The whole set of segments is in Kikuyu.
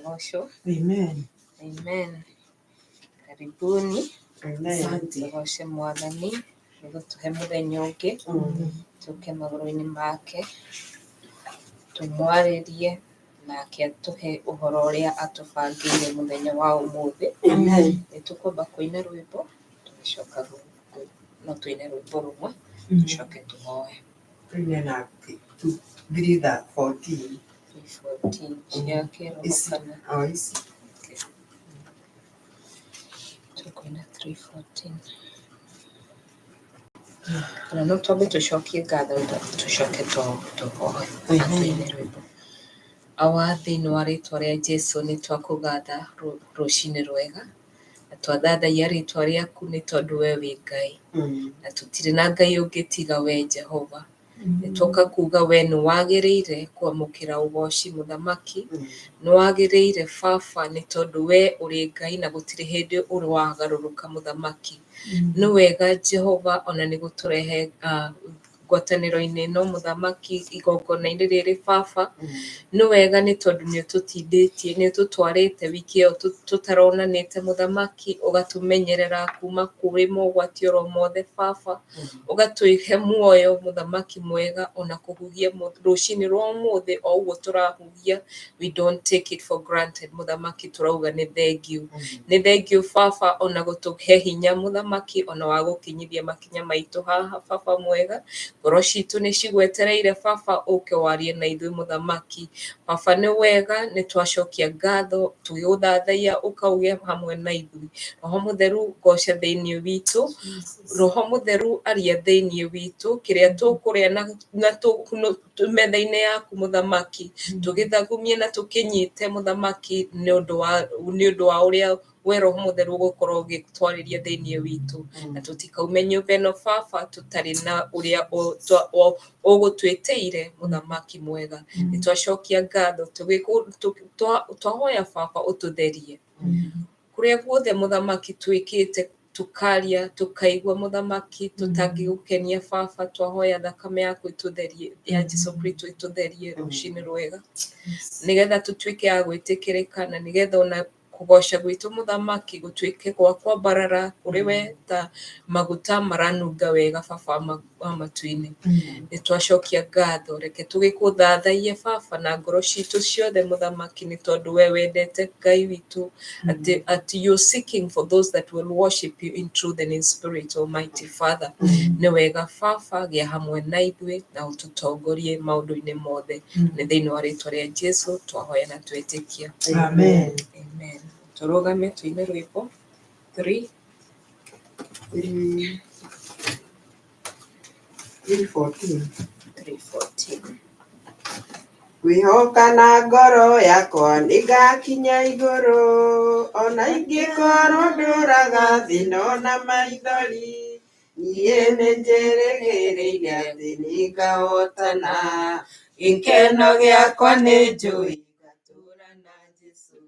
Agocwo. Amen. Amen. Karibuni. Amen. Asante. Tugoce Mwathani nĩ gũtũhe mũthenya ũngĩ tũke magũrũ-inĩ make tũmwarĩrie nake atũhe ũhoro ũrĩa atũbangĩire mũthenya wa ũmũthĩ. Amen. Nĩ tũkwamba kũina rwĩmbo tũgĩcoka no tũine rwĩmbo rũmwe tũcoke tũhoe. Tuine na 3:14. 3:14 cia kĩroho Ici. kana O ici. Tũkũina 3:14. Kana no twambe tũcokie ngatho tũcoke tũhoe na Amen. tũine rwĩmbo. Awa, thĩinĩ wa rĩtwa rĩa Jesu nĩ twakũgatha rũcinĩ rwega na twathathaiya rĩtwa rĩaku nĩ tondũ we wĩ Ngai na tũtirĩ na Ngai ũngĩ tiga we Jehova. Nĩ twoka kuga we nĩ wagĩrĩire kwamũkĩra ũgoci mũthamaki, nĩ wagĩrĩire baba nĩ tondũ we ũrĩ Ngai na gũtirĩ hĩndĩ ũrĩ wagarũrũka mũthamaki. Nĩ wega Jehova ona nĩ gũtũrehe ngwatanĩro-inĩ ĩno mũthamaki igongona-inĩ rĩrĩ baba. Nĩ wega nĩ tondũ nĩ ũtũtindĩtie, nĩ ũtũtwarĩte wiki ĩyo tũtaronanĩte mũthamaki, ũgatũmenyerera kuma kũrĩ mogwati oro mothe baba, ũgatũhe muoyo mũthamaki mwega ona kũhuhia rũcinĩ rwa ũmũthĩ o ũguo tũrahuhia, we don't take it for granted mũthamaki, tũrauga nĩ thengiũ. Nĩ thengiũ baba ona gũtũhe hinya mũthamaki ona wa gũkinyithia makinya maitũ haha baba mwega. Ngoro citũ nĩ cigwetereire baba ũke warie na ithuĩ mũthamaki. Baba nĩ wega, nĩ twacokia ngatho tũgĩgũthathaiya ũkauge hamwe na ithuĩ. Roho Mũtheru goca thĩinĩ witũ, Roho Mũtheru aria thĩinĩ witũ, kĩrĩa tũkũrĩa na metha-inĩ yaku mũthamaki, tũgĩthagumie na tũkĩnyite mũthamaki nĩ ũndũ wa ũrĩa we Roho Mũtheru ũgũkorwo ũgĩtwarĩria thĩinĩ witũ, na tũtikaume nyũmba ĩno baba tũtarĩ na ũrĩa ũgũtwĩtĩire mũthamaki mwega. Nĩ twacokia ngatho twahoya baba ũtũtherie kũrĩa guothe mũthamaki twĩkĩte, tũkaria tũkaigua mũthamaki tũtangĩgũkenia baba, twahoya thakame yaku ĩtũtherie ya Jesu Kristo ĩtũtherie rũcinĩ rwega, nĩgetha tũtuĩke a gwĩtĩkĩrĩka na nĩgetha ona kũgoca gwitũ mũthamaki gũtuĩke gwa kwambarara kũrĩ we ta maguta maranunga wega baba wa matu-inĩ. Nĩ twacokia ngatho, reke tũgĩkũthathaiye baba na ngoro citũ ciothe mũthamaki, nĩ tondũ we wendete Ngai witũ, atĩ you're seeking for those that will worship you in truth and in spirit, Almighty Father. Nĩ wega baba, gĩa hamwe na ithuĩ na ũtũtongorie maũndũ-inĩ mothe. Nĩ thĩinĩ wa rĩtwa rĩa Jesu twahoya na twetĩkia. Amen. Amen. Tũrũgame tũine rwĩmbo 3 3:14. 3:14. Kwĩhoka na ngoro yakwa nĩngakinya igũrũ, ona ingĩkorwo ndũraga thĩna ona maithori, niĩ nĩnjĩrĩgĩrĩire atĩ nĩngahotana. Gĩkeno gĩakwa nĩ njũĩ ngatũũra na Jesũ.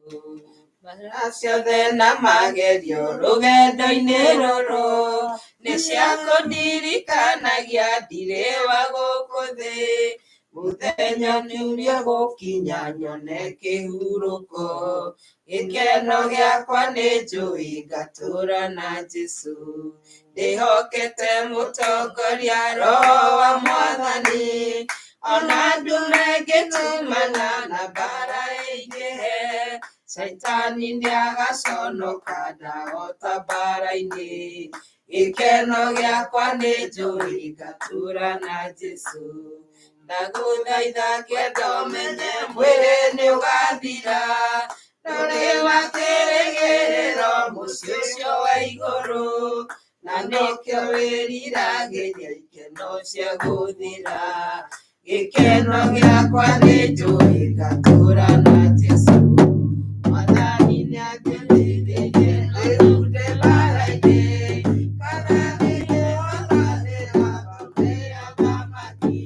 Mbaara ciothe na magerio rũgendo-inĩ rũrũ nĩ cia kũndirikanagia ndirĩ wa gũkũ thĩ. Mũthenya nĩũrĩa gũkinya nyone kĩhurũko, gĩkeno gĩakwa nĩ njũĩ ngatũũra na Jesũ. Ndĩhokete mũtongoria Roho wa Mwathani, ona ndume ngĩtumana na mbara ĩingĩhe, Caitani nĩagaconoka ndahota mbara-inĩ. Gĩkeno gĩakwa nĩ njũĩ ngatũũra na Jesũ. Ndagũthaitha kĩenda ũmenye mwĩrĩ nĩũgathira, ndũrĩ wa kĩrĩgĩrĩro mũciĩ ũcio wa igũrũ, na nĩkĩo wĩriragĩria ikeno cia gũthira. Gĩkeno gĩakwa nĩ njũĩ ngatũũra na Jesũ. Mwathani nĩanjĩtĩrĩirie ndĩrute mbara-inĩ, kana nĩngũhotanĩra ngome ya thamaki.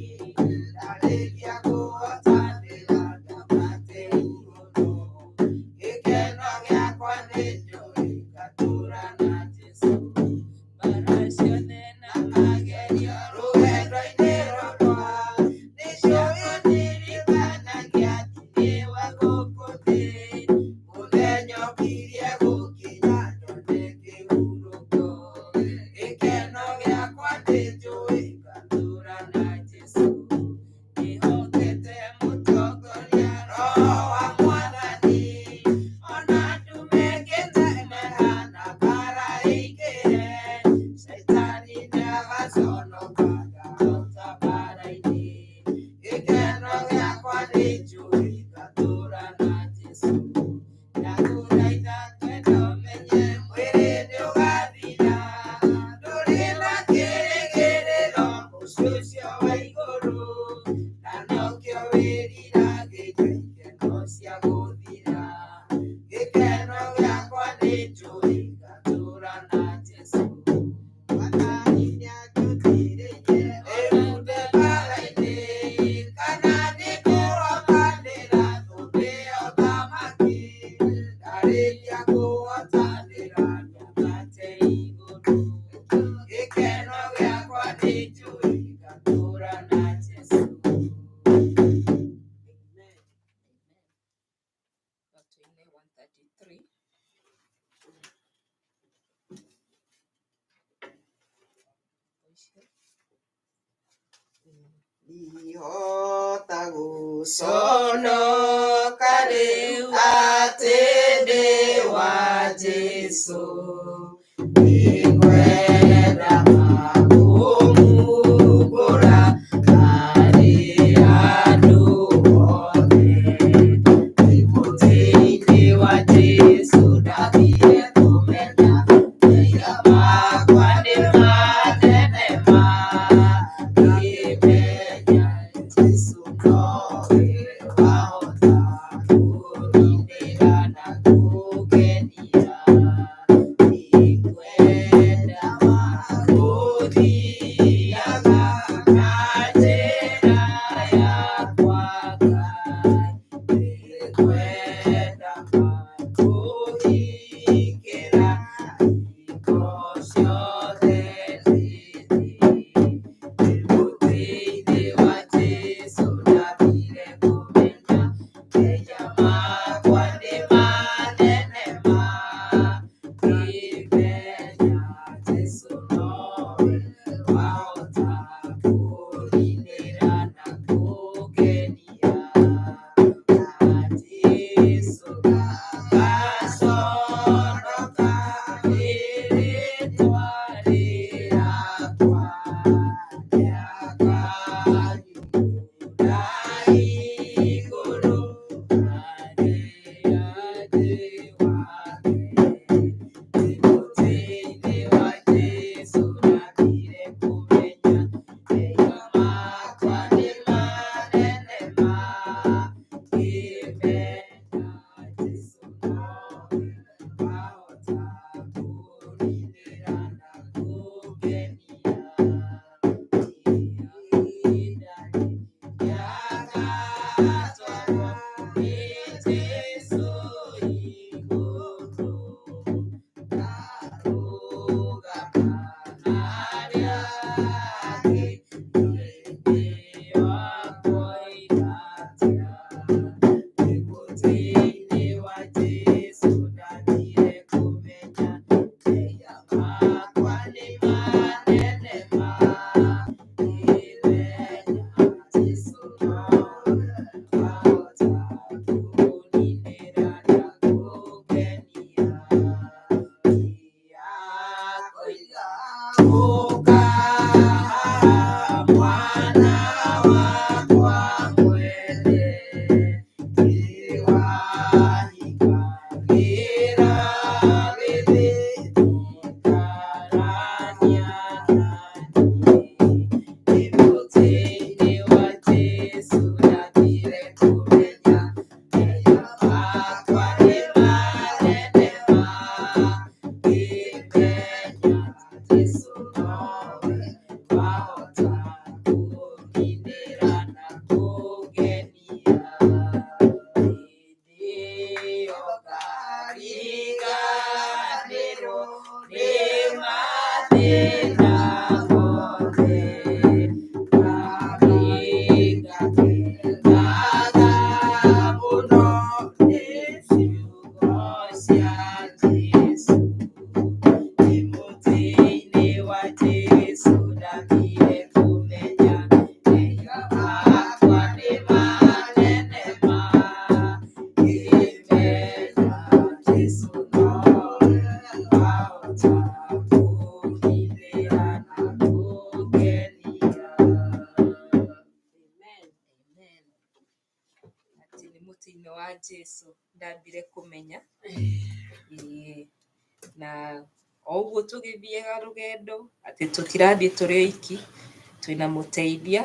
Ndarĩkia kũhotanĩra ngambate igũrũ. Gĩkeno gĩakwa nĩ njũĩ ngatũũra na Jesũ. Mbaara ciothe na magerio rũgendo-inĩ rwakwa nĩ cia kũndirikanagia nĩ njũĩ ngatũũra na Jesũ. Mwathani nĩanjũthĩrĩirie ĩrute mbara-inĩ, kana nĩngũhotanĩra thũmbĩ ya ũthamaki. Ndarĩkia kũhotanĩra nyambate igũrũ. Gĩkeno gĩakwa nĩ njũĩ ngatũũra na Jesũ. Amen. No tũine 133. Ũcio. Ndihota gũconoka rĩu atĩ ndĩ wa Jesũ. Nĩngwenda kũmumbũra harĩ andũ othe. Ndĩ mũtĩ-inĩ wa Jesũ ndathire kũmenya mehia makwa nĩ manene ma. Ngĩmenya Jesũ nowe wahota kũninĩra na kũngenia. Nĩngwenda gũthiaga na njĩra yakwa Ngai. Nĩngwenda kũhingĩra hingo ciothe ndĩthiĩ. Ndĩ mũtĩ-inĩ wa Jesũ ndathire kũmenya mehia makwa nĩ manene ma. Ngĩmenya Jesũ nowe wahota kũninĩra na kũngenia. Na Jesũ ngaconoka nĩ rĩĩtwa rĩakwa. Nĩakanyumbũra igũrũ harĩa ndĩ wake. Ndĩ mũtĩ-inĩ wa Jesũ ndathire kũmenya mehia makwa nĩ manene ma. Ngĩmenya Jesũ nowe wahota kũninĩra na kũngenia. Ihinda nĩagatwarwo nĩ Jesũ igũrũ. Ngarũgama harĩa angĩ hĩndĩ ĩyo akoiga atĩa. Ndĩ mũtĩ-inĩ wa Jesũ ndathire kũmenya mehia makwa nĩ manene ma. Ngĩmenya Jesũ nowe wahota kũninĩra na kũngenia. Nĩakoiga ũka haha mwana wakwa mwende, nĩwahingagĩra gĩthĩ tũikarania na niĩ. Ndĩ mũtĩ-inĩ wa Jesũ ndathire kũmenya mehia makwa nĩ manene ma. Ngĩmenya Jesũ nowe wahota kũninĩra na kũngenia. Hĩndĩ ĩyo ngariganĩrwo nĩ mathĩna mothe. Ngakengaga mũno nĩ ciugo cia Jesũ. Ndĩ mũtĩ-inĩ wa Jesũ ndathire kũmenya mehia makwa nĩ manene ma. Ngĩmenya Jesũ nowe wahota kũninĩra na kũngenia. Amen. Amen. Atĩ nĩ mũtĩ-inĩ wa Jesũ ndambire kũmenya. Ĩĩ. Na o ũguo tũgĩthiaga rũgendo atĩ tũtirathiĩ tũrĩ oiki, twĩna mũteithia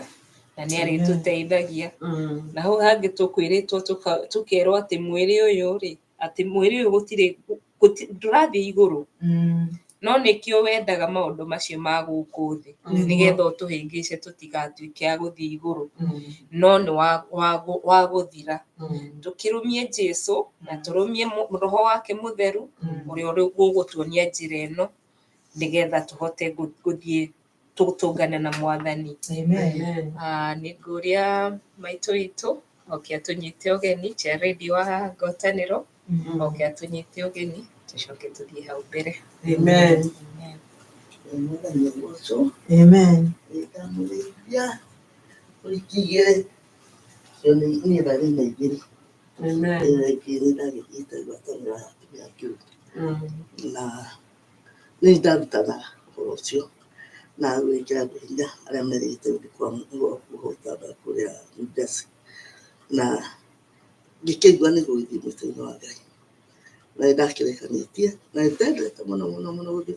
na nĩ arĩtũteithagia. Na hau hangĩ tũkwĩrĩtwo tũkerwo atĩ mwĩrĩ ũyũ rĩ, atĩ mwĩrĩ ũyũ gũtirĩ Ndũrathiĩ igũrũ no nĩkĩo wendaga maũndũ macio ma gũkũ thĩ nĩgetha ũtũhĩngĩce tũtigatuĩke a gũthiĩ igũrũ no nĩ wa gũthira. Tũkĩrũmie Jesũ na tũrũmie roho wake mũtheru ũrĩa ũgũtuonia njĩra ĩno nĩgetha tũhote gũthiĩ tũtũngane na Mwathani. Nĩ ngũria maitũ witũ oke atũnyite ũgeni, chairlady wa ngwatanĩro oke atũnyite ũgeni tũcoke tũthiĩ hau mbere. Amen. Mwathani agocwo. Amen. Ndamũgeithia wiki igĩrĩ, cio niĩ ndarĩ na igĩrĩ. Amen. Ĩyo ĩngĩ nĩ ndagĩthiĩte ngwatanĩro ya atumia a kĩrũ na nĩ ndarutanaga ũhoro ũcio na gwĩkĩra andũ hinya arĩa merĩgĩte gũthiĩ kũhotana kũrĩa New Jersey, na ngĩkĩigua nĩ gũgĩthiĩ mwĩto-inĩ wa Ngai na nĩ ndakĩrekanĩtie na nĩ ndendete mũno mũno mũno gũthiĩ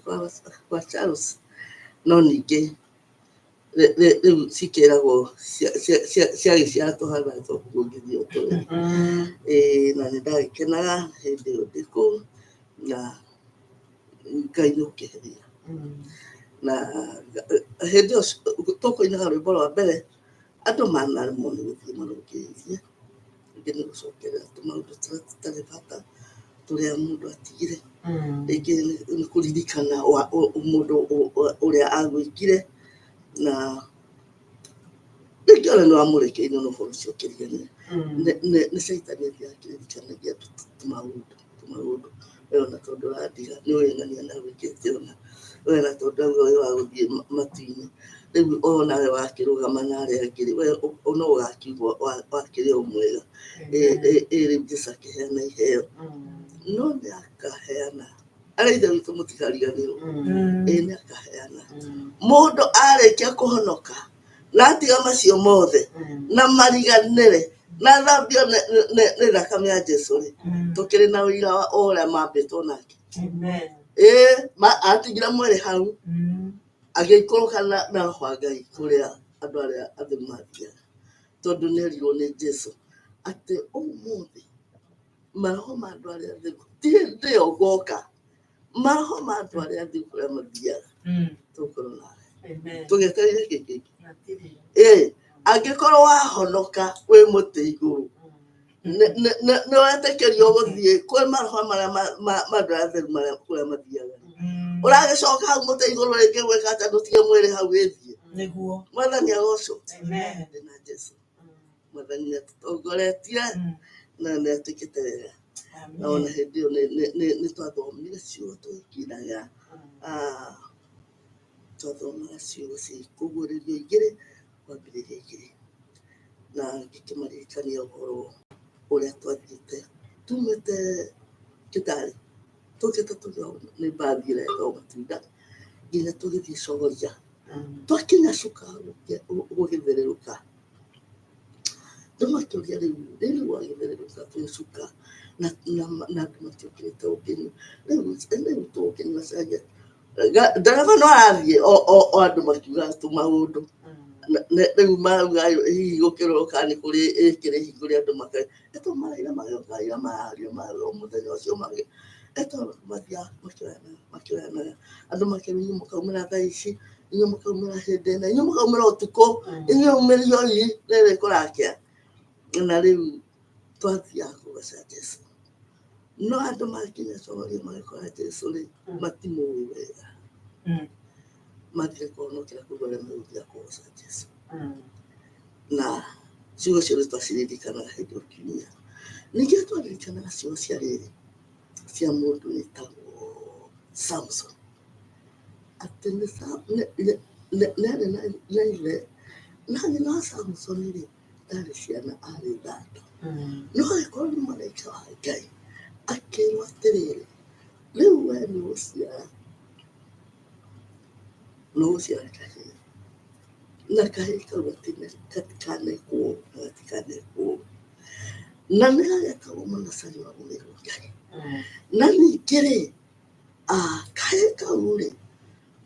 kwa Charles, no ningĩ rĩu cikĩragwo ciagĩciara tũhana tũkũngithio tũrĩ. Ĩĩ, na nĩ ndagĩkenaga hĩndĩ ĩyo ndĩ kũu na Ngai nĩ ũkĩheria na hĩndĩ ĩyo tũkũinaga rwĩmbo rwa mbere andũ manaremwo nĩ gũthiĩ marũngĩrĩirie, rĩngĩ nĩ gũcokerera tũmaũndũ tũrĩa tũtarĩ bata tũrĩa mũndũ atigire, rĩngĩ nĩ kũririkana mũndũ ũrĩa agwĩkire na rĩngĩ ona nĩ wamũrekeire na ũhoro ũcio ũkĩriganĩra. Nĩ caitani athiaga akĩririkanagia andũ tũmaũndũ we ona tondũ ũrandiga nĩ ũĩ ng'ania na gwĩkĩte ũna, we ona tondũ auga wĩ wa gũthiĩ matu-inĩ, rĩu onawe wakĩrũgama na arĩa angĩ rĩ, we no ũgakiugwo wakĩrĩ o mwega. Ĩ rĩu Jesũ akĩheana iheo no nĩ akaheana, arĩa ithe witũ mũtikariganĩrwo, ĩ nĩ akaheana. Mũndũ arĩkia kũhonoka na atiga macio mothe na mariganĩre na thambio nĩ thakame ya Jesũ rĩ, tũkĩrĩ na ũira wa ũrĩa mambĩtwo nake. Ĩ atigire mwĩrĩ hau agĩikũrũka na roho wa Ngai kũrĩa andũ arĩa atheru mathiaga, tondũ nĩ erirwo nĩ Jesũ atĩ ũmũthĩ maroho ma andũ arĩa atheru ti hĩndĩ ĩyo ngoka, maroho ma andũ arĩa atheru kũrĩa mathiaga tũgũkorwo nawe. Tũgĩetereire kĩ kĩngĩ? Ĩ angĩkorwo wahonoka wĩ mũtĩ igũrũ nĩ wetĩkĩrio gũthiĩ kwĩ maroho marĩa ma andũ arĩa atheru marĩa kũrĩa mathiaga, ũragĩcoka hau mũtĩ igũrũ rĩngĩ gwĩka atĩa ndũtige mwĩrĩ hau wĩthiĩ. Nĩguo. Mwathani agocwo. Ndĩ na Jesũ. Mwathani nĩ atũtongoretie na nĩ atwĩkĩte wega. Na ona hĩndĩ ĩyo nĩ twathomire ciugo tũgĩkinaga, twathomaga ciugo cia kũguũrĩrio igĩrĩ kwambĩrĩria igĩrĩ, na ngĩkĩmaririkania ũhoro ũrĩa twathiĩte tumĩte Kĩtarĩ tũkĩte tũrĩ nĩ mbathi ĩrĩa ĩtagwo Matunda nginya tũgĩthiĩ Cogoria. Twakinya cuka gũgĩthererũka, andũ makĩũria rĩu rĩu gwagĩthererũka twĩ cuka na andũ matiokĩrĩte gũkĩnyua, rĩu tũgũkĩnyua cai ndereba no arathiĩ o andũ makiugaga tũmaũndũ rĩu marauga hihi gũkĩrorwo kana nĩ kũrĩ ĩkĩrĩ hingũre andũ makae eto maraira magĩũka ira mararia mũthenya ũcio magĩ eto mathiaga makĩoyanaga andũ makĩrwo inyuĩ mũkaumĩra thaa ici, inyuĩ mũkaumĩra hĩndĩ ĩna, inyuĩ mũkaumĩra ũtukũ, inyuĩ umĩrio ii rĩrĩ kũrakĩa. Na rĩu twathiaga kũgoca Jesũ, no andũ makinya Cogoria magĩkora Jesũ rĩ matimũĩ wega, mathire kũhonokera kũu arĩa megũthiaga kũgoca Jesũ. Na ciugo icio nĩ twaciririkanaga hĩndĩ ĩyo kiumia. Ningĩ nĩ twaririkanaga ciugo cia rĩrĩ cia mũndũ wĩtagwo Samson, atĩ nĩ arĩ na ithe na nyina wa Samson rĩ ndarĩ ciana arĩ thata, no agĩkorwo nĩ mũraika wa Ngai akĩrwo atĩrĩrĩ, rĩu we nĩ ũgũciara, nĩ ũgũciara kahĩĩ, na kahĩĩ kau gatikanekwo na gatikanekwo, na nĩ gagetagwo Mũnacari wa gũthĩrwo Ngai. Na ningĩ rĩ, kahĩĩ kau rĩ,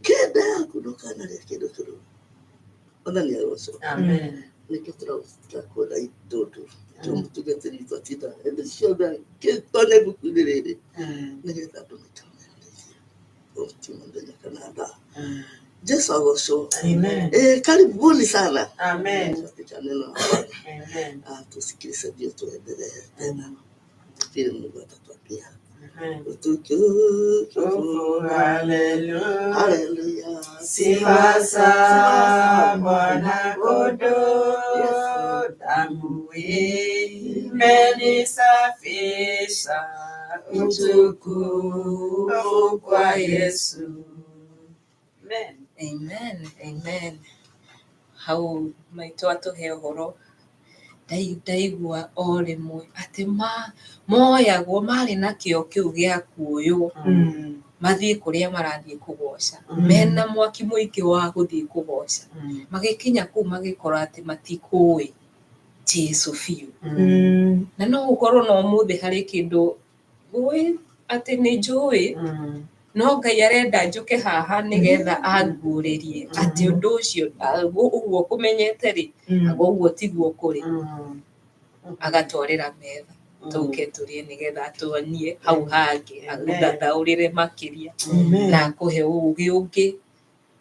kenda yaku ndũkanarĩe kĩndũ kĩrũrũ. Mwathani agocwo. Nĩkĩo tũrakwenda indo ndũru. Nĩkĩo mũtungatĩri witũ atindaga hĩndĩ ciothe ngĩtonya ibuku-inĩ rĩrĩ nĩgetha andũ maikamenererie o ti mũthenya kana thaa. Jesu agocwo. Amen. Karibuni sana Amen. katika neno la Bwana. Amen. Tusikilize ndio tuendelee tena vile Mungu atatuambia. Amen. Utukufu, Hallelujah. haleluya. Sifa za Bwana Kondoo, damu imenisafisha, utukufu kwa Yesu. Amen. Amen, amen. Hau maitũ atũhe ũhoro ndaigua o rĩmwe atĩ moyagwo marĩ na kĩo kĩu gĩa kuoywo mathiĩ kũrĩa marathiĩ kũgoca mena mwaki mũingĩ wa gũthiĩ kũgoca magĩkinya kũu magĩkora atĩ matikũĩ Jesu biũ na no gũkorwo na ũmũthĩ harĩ kĩndũ ngũĩ atĩ nĩ njũĩ no Ngai arenda njũke haha nĩgetha anguũrĩrie atĩ ũndũ ũcio ũguo kũmenyete rĩ anga ũguo tiguo kũrĩ agatwarĩra metha tũke tũrĩe nĩgetha atuonie hau hangĩ agũthathaũrĩre makĩria na akũhe ũũgĩ ũngĩ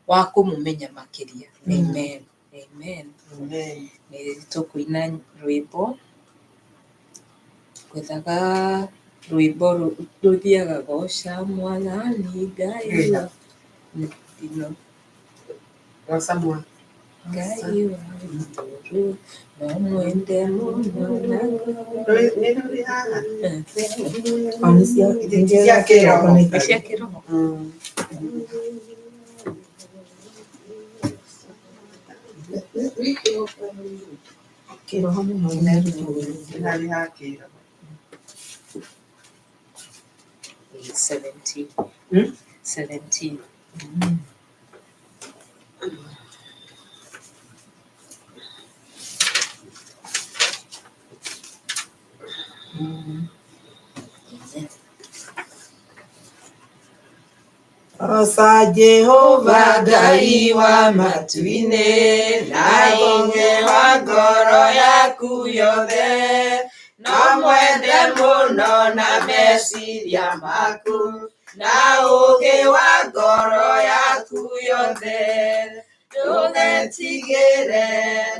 wa kũmũmenya makĩria. Amen, amen. Amen. Nĩ tũkũina rwĩmbo ngwethaga rwĩmbo rũthiaga goca mwathani Ngai wa ino Goca mwa. Ngai wa igũrũ no mwende mũno na Nĩ rũrĩ haha. Nĩ cia kĩroho. Kĩroho mũno. Nĩ harĩ ha kĩroho. 17. 17. Goca Jehova Ngai wa matu-inĩ na hinya wa ngoro yaku yothe no mwende mũno na meciria maku na ũũgĩ wa ngoro yaku yothe ndũgetigĩre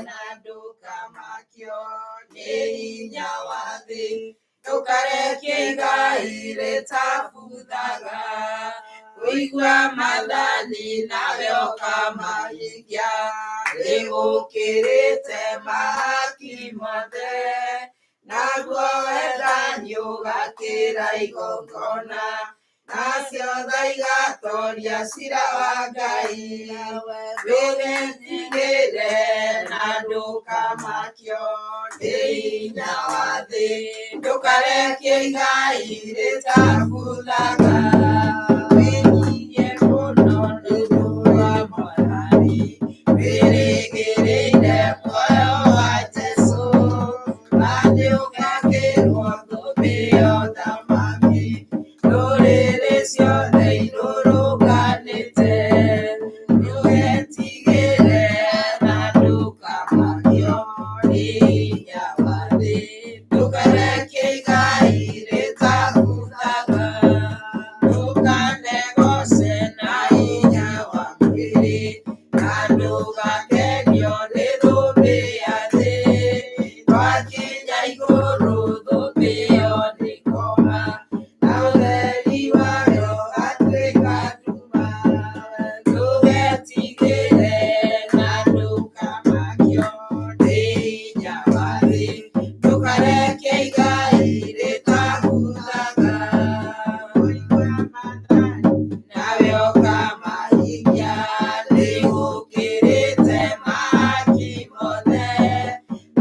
na ndũkamakio nĩ hinya wa thĩ ndũkarekie igai rĩtabuthaga kũigua maathani nawe ũkamahingia rĩgũkĩrĩte mahaki mothe naguo wendani ũgakĩra igongona nacio tha igatoria cira wa Ngai ndũgetigĩre na ndũkamakio nĩ hinya wa thĩ ndũkarekie igai rĩtabuthaga wĩnyihie mũno nĩ ũndũ wa Mwathani wĩrĩgĩrĩire muoyo wa Jesũ na nĩũgakĩrwo thũmbĩ ya ũthamaki ndũrĩrĩ ciothe irũrũnganĩte ndũgetigĩre na ndũkamakio nĩ hinya wa thĩ ndũkarekie igai rĩtabuthaga ndũkanegoce na hinya wa mwĩrĩ na ndũgakenio nĩ thũmbĩ ya thĩ twakinya igũrũ thũmbĩ ĩyo nĩĩkoma na ũtheri wayo ũgatuĩka nduma ndũgetigĩre na ndũkamakio nĩ hinya wa thĩ ndũkarekie igai rĩtabuthaga nawe ũkamahingia rĩgũkĩrĩte mahaki mothe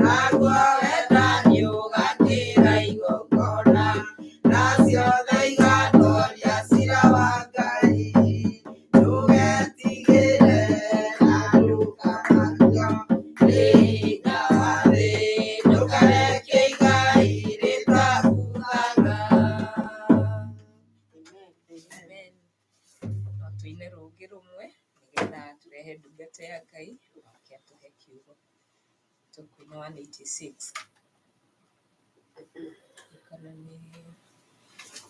naguo wendani ũgakĩra igongona nacio tha igatoria cira wa Ngai ndũgetigĩre na ndũkamakio nĩ hinya wa thĩ ndũkarekie igai rĩtabuthaga. Amen. No tũine rũngĩ rũmwe nĩgetha tũrehe ndungata ya Ngai oke atũhe kiugo. Tũkũina 186.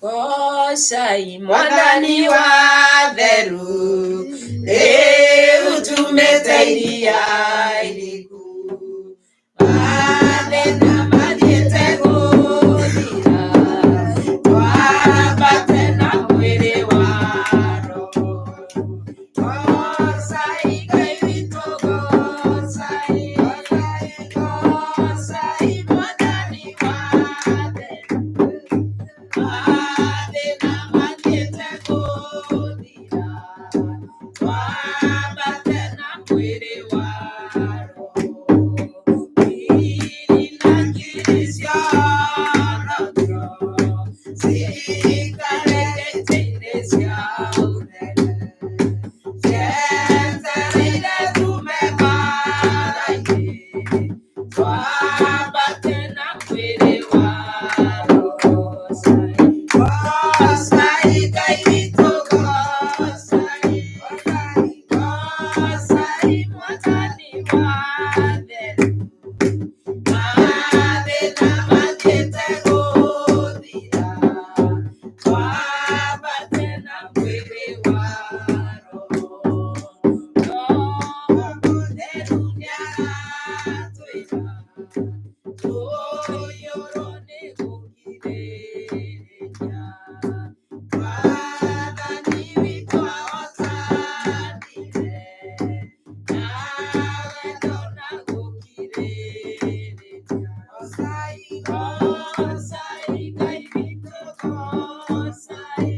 Goocai Mwathani wa theru, rĩu tumĩte iria iriku. Mathĩna mathiĩte gũthira, twambate na mwĩrĩ wa Roho. Goocai Ngai witũ, goocai, goocai Mwathani wa theru. Mathĩna mathiĩte gũthira, twambate na mwĩrĩ wa Roho. Ngiri na ngiri cionokio, ciikare itĩ-inĩ cia ũnene. Cietereire tume mbaara-inĩ, twambate na mwĩrĩ wa Roho. Goocai Ngai witũ, goocai, goocai Mwathani wa theru. Mathĩna mathiĩte gũthira, twambate na mwĩrĩ wa Roho. Roho Mũtheru nĩaratwĩra, tũiyũrwo nĩ gũkirĩrĩria. Mwathani witũ ahotanire, na wendo na gũkirĩrĩria. Goocai Ngai witũ, goocai,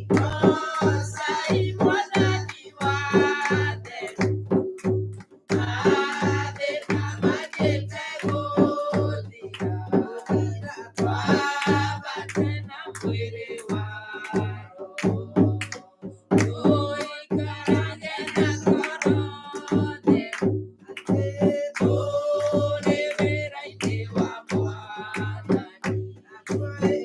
goocai Mwathani wa theru. Mathĩna mathiĩte gũthira, twambate na mwĩrĩ wa Roho. Tũikarage na ngoro theru, tũrĩ wĩra-inĩ wa Mwathani. Kũrĩ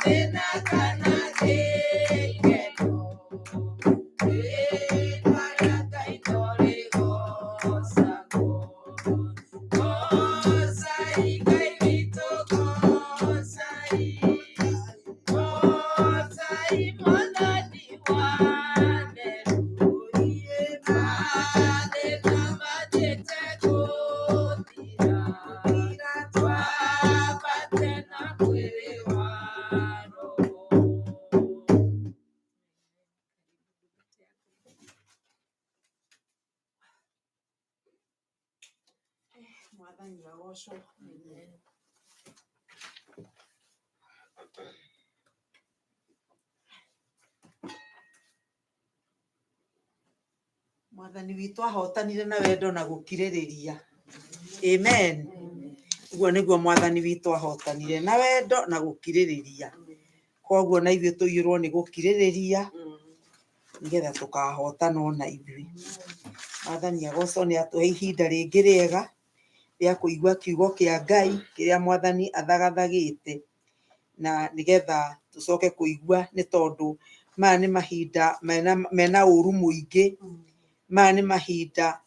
thĩna kana gĩkeno, rĩĩtwa rĩa Ngai no rĩgoocagwo. Goocai Ngai witũ, goocai, goocai Mwathani wa theru. Mathĩna mathiĩte gũthira, twambate na mwĩrĩ wa Roho. Mwathani agocwo. Mwathani witũ ahotanire na wendo na gũkirĩrĩria. Amen. Ũguo nĩguo mwathani witũ ahotanire na wendo na gũkirĩrĩria. Koguo na ithuĩ tũiyũrwo nĩ gũkirĩrĩria nĩgetha tũkahotana ona ithuĩ. Mwathani agocwo nĩ atũhe ihinda rĩngĩ rĩega rĩa kũigua kiugo kĩa Ngai kĩrĩa mwathani athagathagĩte na nĩgetha tũcoke kũigua nĩ tondũ maya nĩ mahinda mena ũru mũingĩ. Maya nĩ mahinda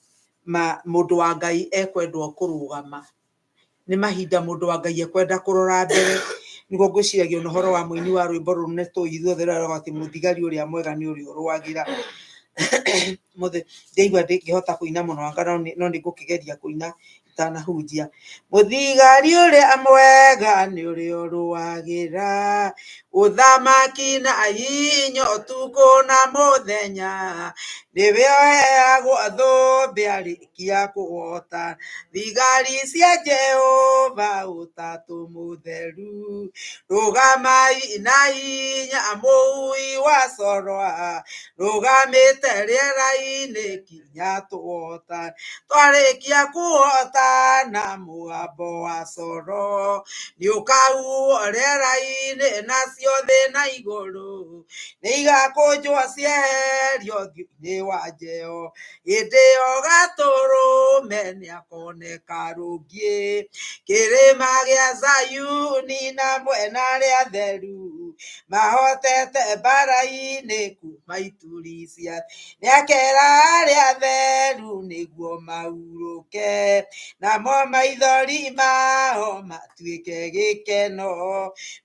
ma mũndũ wa Ngai ekwendwo kũrũgama. Nĩ mahinda mũndũ wa Ngai ekwenda kũrora mbere. Nĩguo ngwĩciragia ona ũhoro wa mũini wa rwĩmbo rũrũ nĩ tũĩ ithuothe rũrĩa rũrauga atĩ mũthigari ũrĩa mwega nĩ ũrĩa ũrũagĩra. Ndaigua ndingĩhota kũina mũno anga no nĩ ngũkĩgeria kũina itanahunjia. Mũthigari ũrĩa mwega nĩ ũrĩa ũrũagĩra ũthamaki na hinya ũtukũ na mũthenya, nĩwe ũheagwo thũmbĩ arĩkia kũhota. Thigari cia Jehova ũtatũ mũtheru, rũgamai na hinya mũui wa corwa, rũgamĩte rĩera-inĩ nginya tũhota. Twarĩkia kũhotana mũgambo wa coro, nĩũkahuhwo rĩera-inĩ nacio thĩ na igũrũ, nĩigakũnjwo cieherio ũthiũ-inĩ wa Jehova. Hĩndĩ ĩyo Gatũrũme nĩakoneka rũngiĩ, kĩrĩma gĩa Zayuni na mwena rĩa theru, Mahotete mbara-inĩ kuma ituri cia nĩakera arĩa atheru nĩguo maurũke, namo maithori mao matuĩke gĩkeno,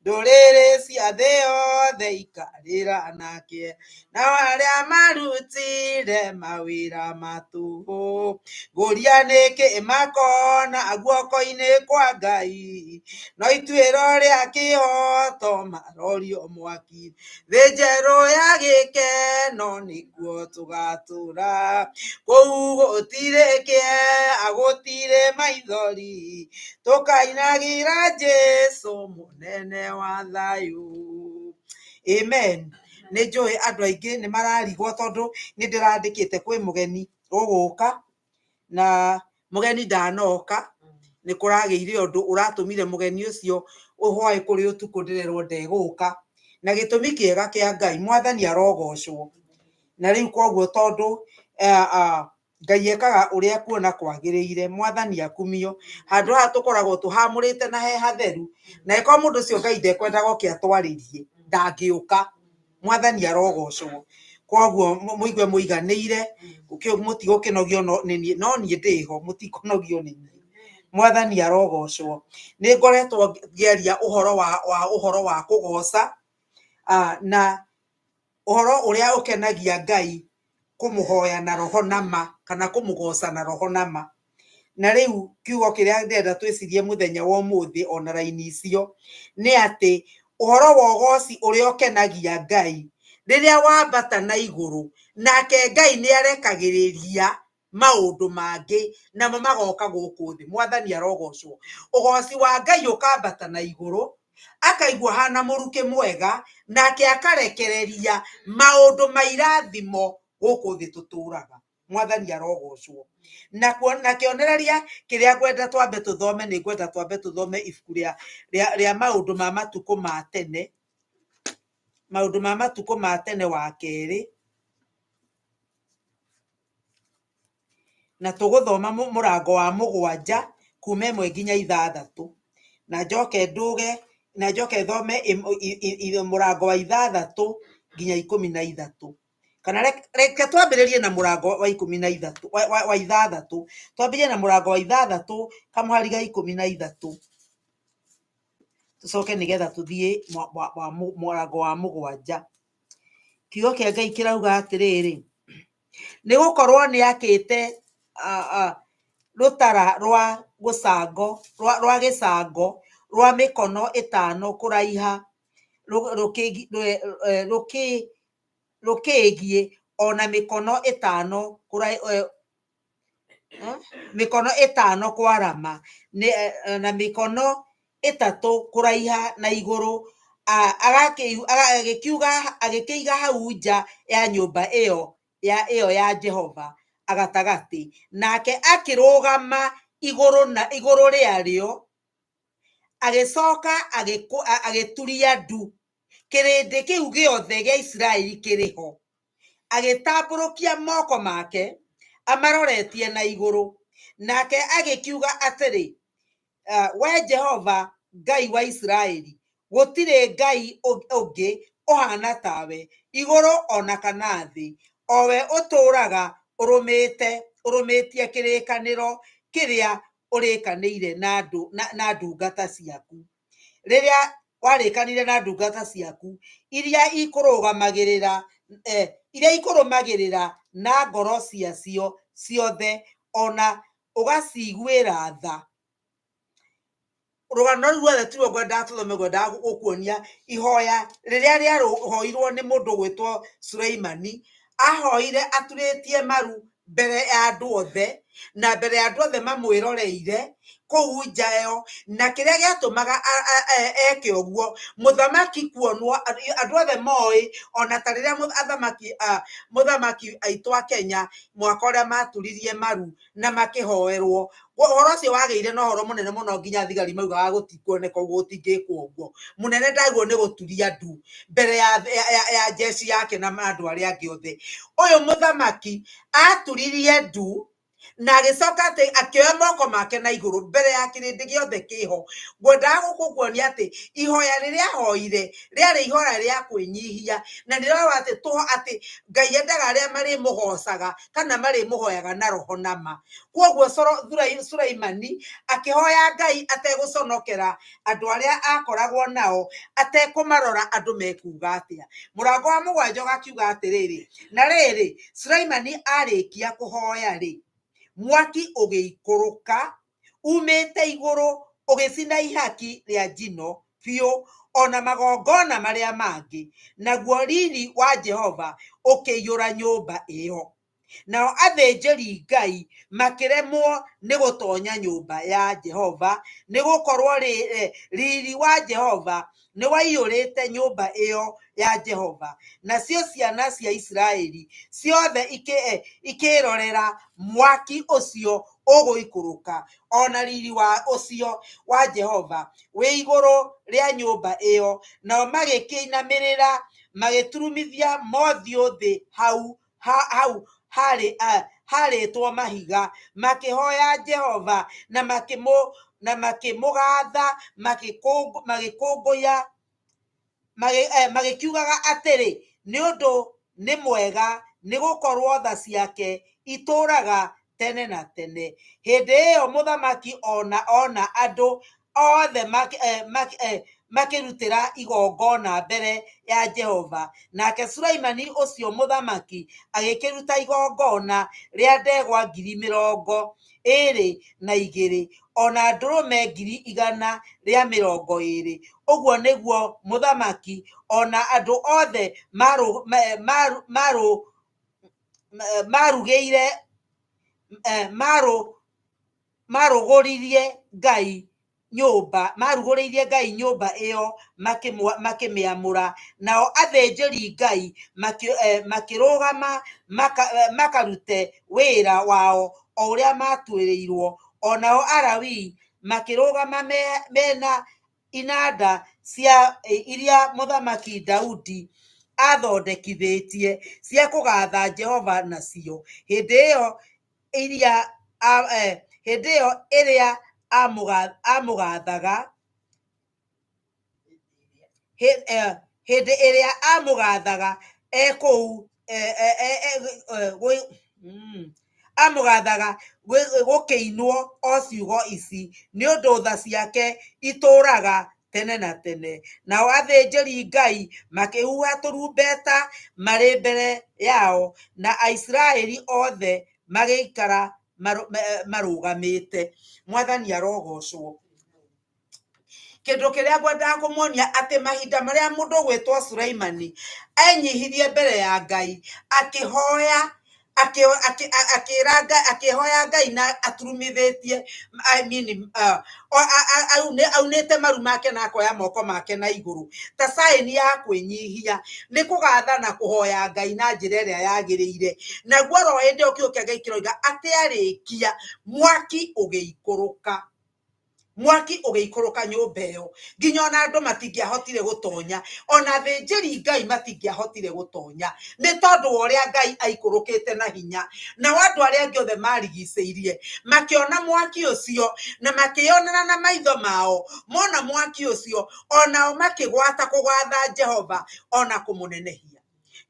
ndũrĩrĩ cia thĩ yothe ikarĩra nake, nao arĩa marutire mawĩra ma tũhũ, ngũria nĩkĩ makona guoko-inĩ kwa Ngai, no ituĩro rĩa kĩhoto marorio mwaki, thĩ njerũ ya gĩkeno nĩkuo tũgatũra, kũu gũtirĩ kĩeha gũtirĩ maithori, tũkainagĩra Jesũ mũnene wa thayũ. Amen. Nĩ njũĩ andũ aingĩ nĩ mararigwo tondũ nĩ ndĩrandĩkĩte kwĩ mũgeni ũgũka na mũgeni ndanoka, nĩ kũragĩire ũndũ ũratũmire mũgeni ũcio ũhwaĩ kũrĩ ũtukũ ndĩrerwo ndegũka, na gĩtũmi kĩega kĩa Ngai, mwathani arogocwo. Na rĩu koguo tondũ Ngai ekaga ũrĩa kuona kwagĩrĩire, mwathani akumio, handũ haha tũkoragwo tũhamũrĩte na he hatheru, na ĩkorwo mũndũ ũcio Ngai ndekwendaga oke atwarĩrie, ndangĩũka, mwathani arogocwo. Koguo mũigue mũiganĩire, mũtigũkĩnogio nĩ niĩ, no niĩ ndĩho, mũtikũnogio nĩ niĩ. Mwathani arogocwo. Nĩ ngoretwo ngĩaria ũhoro wa ũhoro wa kũgoca, na ũhoro ũrĩa ũkenagia Ngai kũmũhoya na roho na ma, kana kũmũgoca na roho na ma. Na rĩu kiugo kĩrĩa ndĩrenda twĩcirie mũthenya wa ũmũthĩ ona raini icio, nĩ atĩ ũhoro wa ũgoci ũrĩa ũkenagia Ngai, rĩrĩa wambata na igũrũ, nake Ngai nĩ arekagĩrĩria maũndũ mangĩ namo magoka gũkũ thĩ. Mwathani arogocwo. Ũgoci wa Ngai ũkambata na igũrũ, akaigua hana mũrukĩ mwega, nake akarekereria maũndũ ma irathimo gũkũ thĩ tũtũraga. Mwathani arogocwo. Na na kĩonereria kĩrĩa ngwenda twambe tũthome, nĩ ngwenda twambe tũthome ibuku rĩa maũndũ ma matukũ ma tene, maũndũ ma matukũ ma tene wa kerĩ, na tũgũthoma mũrango wa 7 kuma 1 nginya 6, na njoke nduge, na njoke thome mũrango wa 6 nginya 13. Kana reke twambĩrĩrie na mũrango wa 13, wa 6, twambĩrĩrie na mũrango wa 6 kamũhari ga 13, tũcoke nĩgetha tũthiĩ mũrango wa 7. Kiugo kĩa Ngai kĩrauga atĩrĩrĩ, nĩ gũkorwo nĩ akĩte rũtara rwa gũcango, rwa gĩcango rwa mĩkono 5 kũraiha, rũkĩgiĩ ona mĩkono 5 mĩkono 5 kwarama, na mĩkono 3 kũraiha na igũrũ, agĩkĩiga hau nja ya nyũmba ĩyo ya Jehova gatagatĩ, nake akĩrũgama igũrũ rĩarĩo, agĩcoka agĩturia ndu kĩrĩndĩ kĩu gĩothe gĩa Isiraeli kĩrĩ ho, agĩtambũrũkia moko make amaroretie na igũrũ, nake agĩkiuga atĩrĩ, we Jehova Ngai wa Isiraeli, gũtirĩ Ngai ũngĩ ũhaana tawe igũrũ ona kana thĩ, o we ũtũũraga ũrũmĩtie kĩrĩkanĩro kĩrĩa ũrĩkanĩire na ndungata ciaku, rĩrĩa warĩkanire na ndungata ciaku iria ikũrũmagĩrĩra na ngoro ciacio ciothe, ona ũgaciguĩra tha. Rũgano rũu ruothe tiruo ngwendaga tũthome, ngwendaga gũkuonia ihoya rĩrĩa rĩahoirwo nĩ mũndũ gwĩtwo Suleimani. Ahoire aturĩtie maru mbere ya andũ othe, na mbere ya andũ othe mamwĩroreire kũu nja ĩyo, na kĩrĩa gĩatũmaga eke ũguo, mũthamaki kuonwo, andũ othe moĩ, ona ta rĩrĩa mũthamaki aitũ a Kenya mwaka ũrĩa maturirie maru na makĩhoerwo, ũhoro ũcio wagĩire na ũhoro mũnene mũno nginya thigari maugaga gũtikuoneka ũguo, gũtingĩkwo ũguo. Mũnene ndaguo nĩ gũturia ndu mbere ya jeshi yake na andũ arĩa angĩ othe. Ũyũ mũthamaki aturirie ndu Na agĩcoka atĩ akĩoya moko make na igũrũ mbere ya kĩrĩndĩ gĩothe kĩho. Ngwendaga gũkũkuonia atĩ ihoya rĩrĩa ahoire rĩarĩ ihoya rĩa kwĩnyihia, na nĩrĩroa atĩ atĩ Ngai endaga arĩa marĩmũgocaga kana marĩmũhoyaga na roho na ma. Kwoguo Sulaimani akĩhoya Ngai ategũconokera andũ arĩa akoragwo nao, atekũmarora andũ mekuga atĩa. Mũrango wa mũgwanja ũgakiuga atĩrĩrĩ, na rĩrĩ, Sulaimani arĩkia kũhoya rĩ, mwaki ũgĩikũrũka umĩte igũrũ ũgĩcina ihaki rĩa njino biũ ona magongona marĩa mangĩ, naguo riri wa Jehova ũkĩiyũra nyũmba ĩyo. Nao athĩnjĩri Ngai makĩremwo nĩ gũtonya nyũmba ya Jehova, nĩ gũkorwo riri wa Jehova nĩ waiyũrĩte nyũmba ĩyo ya Jehova. Nacio ciana cia Isiraeli ciothe ikĩrorera mwaki ũcio ũgũikũrũka, ona riri wa ũcio wa Jehova wĩ igũrũ rĩa nyũmba ĩyo, nao magĩkĩinamĩrĩra magĩturumithia mothiũ thĩ hau hau harĩtwo mahiga, makĩhoya Jehova na makĩmũgatha, magĩkũngũya, magĩkiugaga atĩrĩ, nĩ ũndũ nĩ mwega, nĩ gũkorwo tha ciake itũũraga tene na tene. Hĩndĩ ĩyo mũthamaki ona andũ othe makĩrutĩra igongona mbere ya Jehova. Nake Sulaimani ũcio mũthamaki agĩkĩruta igongona rĩa ndegwa 22,000, ona ndũrũme 120,000. Ũguo nĩguo mũthamaki ona andũ othe marugĩire marũgũririe Ngai nyũmba, marugũrĩirie Ngai nyũmba ĩyo makĩmĩamũra. Nao athĩnjĩri Ngai makĩrũgama makarute wĩra wao o ũrĩa matuĩrĩirwo, o nao Alawii makĩrũgama mena inanda cia iria mũthamaki Daudi athondekithĩtie cia kũgatha Jehova nacio. Hĩndĩ ĩyo ĩrĩa amũgathaga, hĩndĩ ĩrĩa amũgathaga ekũu amũgathaga gũkĩinwo o ciugo ici, nĩ ũndũ tha ciake itũũraga tene na tene. Nao athĩnjĩri Ngai makĩhuha tũrumbeta marĩ mbere yao, na Aisiraeli othe magĩikara marũgamĩte. Mwathani arogocwo. Kĩndũ kĩrĩa ngwendaga kũmuonia atĩ mahinda marĩa mũndũ ũgwĩtwo Sulaimani enyihirie mbere ya Ngai, akĩhoya akĩhoya Ngai na aturumithĩtie, I mean, aunĩte maru make na akoya moko make na igũrũ ta saini ya kwĩnyihia, nĩ kũgatha na kũhoya Ngai na njĩra ĩrĩa yagĩrĩire. Naguo roho hĩndĩ ĩyo kiugo kĩa Ngai kĩroiga atĩ arĩkia mwaki ũgĩikũrũka, mwaki ũgĩikũrũka nyũmba ĩyo nginya ona andũ matingĩahotire gũtonya, ona athĩnjĩri Ngai matingĩahotire gũtonya, nĩ tondũ wa ũrĩa Ngai aikũrũkĩte na hinya. Nao andũ arĩa angĩ othe marigicĩirie makĩona mwaki ũcio na makĩyonera na maitho mao, mona mwaki ũcio onao makĩgwata kũgatha Jehova ona kũmũnenehia.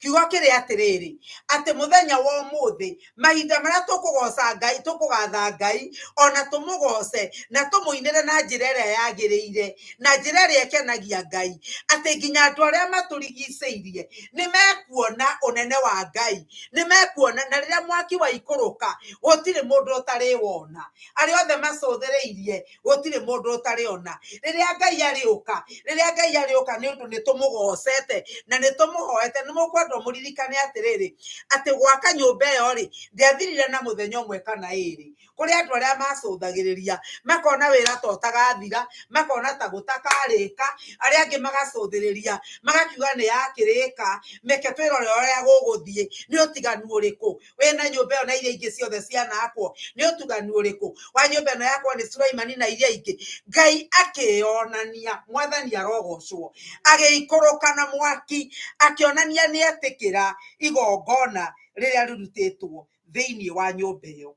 Kiugo kĩrĩ atĩrĩrĩ, atĩ mũthenya wa ũmũthĩ mahinda marĩa tũkũgoca Ngai, tũkũgatha Ngai ona tũmũgoce na tũmũinĩre na njĩra ĩrĩa yagĩrĩire, na njĩra ĩrĩa ĩkenagia Ngai, atĩ nginya andũ arĩa matũrigicĩirie nĩ mekuona ũnene wa Ngai, nĩ mekuona. Na rĩrĩa mwaki waikũrũka gũtirĩ mũndũ ũtarĩwona, arĩa othe macũthĩrĩirie gũtirĩ mũndũ ũtarĩona. Rĩrĩa Ngai arĩũka, rĩrĩa Ngai arĩũka nĩ ũndũ nĩ tũmũgocete na nĩ tũmũhoete. Nĩ mũkwendwo mũririkane atĩrĩrĩ, atĩ gwaka nyũmba ĩyo rĩ, ndĩathirire na mũthenya ũmwe kana ĩrĩ. Kũrĩ andũ arĩa macũthagĩrĩria makona wĩra ta ũtagathira, makona ta gũtakarĩka, arĩa angĩ magacũthĩrĩria magakiuga nĩ yakĩrĩka, meke twĩrore ũrĩa gũgũthiĩ. Nĩ ũtiganu ũrĩkũ wĩna nyũmba ĩyo na iria ingĩ ciothe cianakwo? Nĩ ũtiganu ũrĩkũ wa nyũmba ĩno yakwo nĩ Sulaimani na iria ingĩ? Ngai akĩyonania, Mwathani arogocwo, agĩikũrũka na mwaki, akĩonania nĩ etĩkĩra igongona rĩrĩa rĩrutĩtwo thĩinĩ wa nyũmba ĩyo.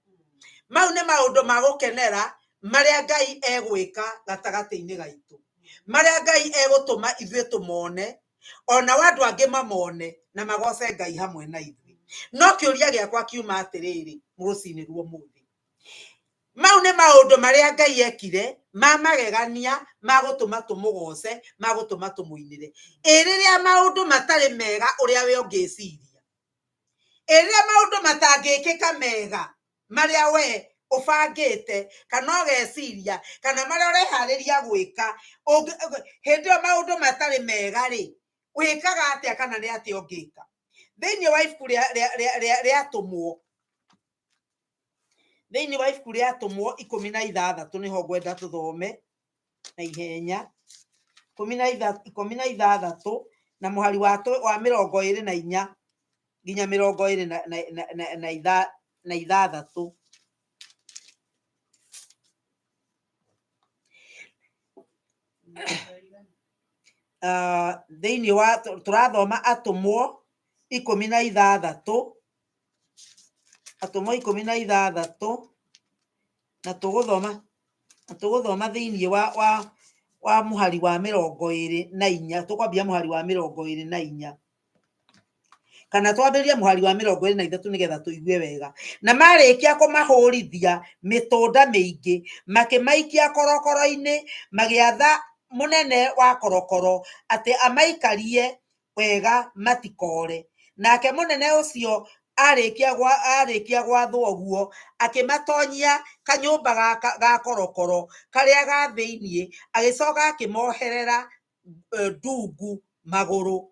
Mau nĩ maũndũ ma gũkenera marĩa Ngai egwĩka gatagatĩ-inĩ gaitũ, marĩa Ngai egũtũma ithuĩ tũmone, ona andũ angĩ mamone na magoce Ngai hamwe na ithuĩ. No kĩũria gĩakwa kiuma atĩrĩrĩ rũcinĩ rwa ũmũthĩ, mau nĩ maũndũ marĩa Ngai ekire ma magegania ma gũtũma tũmũgoce, ma gũtũma tũmũinĩre. Ĩ rĩrĩa maũndũ matarĩ mega ũrĩa we ũngĩciria, ĩ rĩrĩa maũndũ matangĩkĩka mega marĩa we ũbangĩte kana ũgeciria kana marĩa ũreharĩria gwĩka, hĩndĩ ĩyo maũndũ matarĩ mega rĩ, wĩkaga atĩa kana nĩ atĩa ũngĩka? Thĩinĩ wa ibuku rĩa Atũmwo, thĩinĩ wa ibuku rĩa Atũmwo 16 nĩho ngwenda tũthome na ihenya. 16 na mũhari wa 24 nginya 26. Thĩinĩ wa tũrathoma Atũmwo 16, Atũmwo 16, na tũgũthoma thĩinĩ wa mũhari wa 24. Tũkwambia mũhari wa 24 kana twambĩrĩrie mũhari wa 23 nĩgetha tũigue wega. Na marĩkia kũmahũrithia mĩtũnda mĩingĩ, makĩmaikia korokoro-inĩ, magĩatha mũnene wa korokoro atĩ amaikarie wega matikore. Nake mũnene ũcio arĩkia gwathwo ũguo, akĩmatonyia kanyũmba ga korokoro karĩa ga thĩinĩ, agĩcoka akĩmoherera ndungu magũrũ.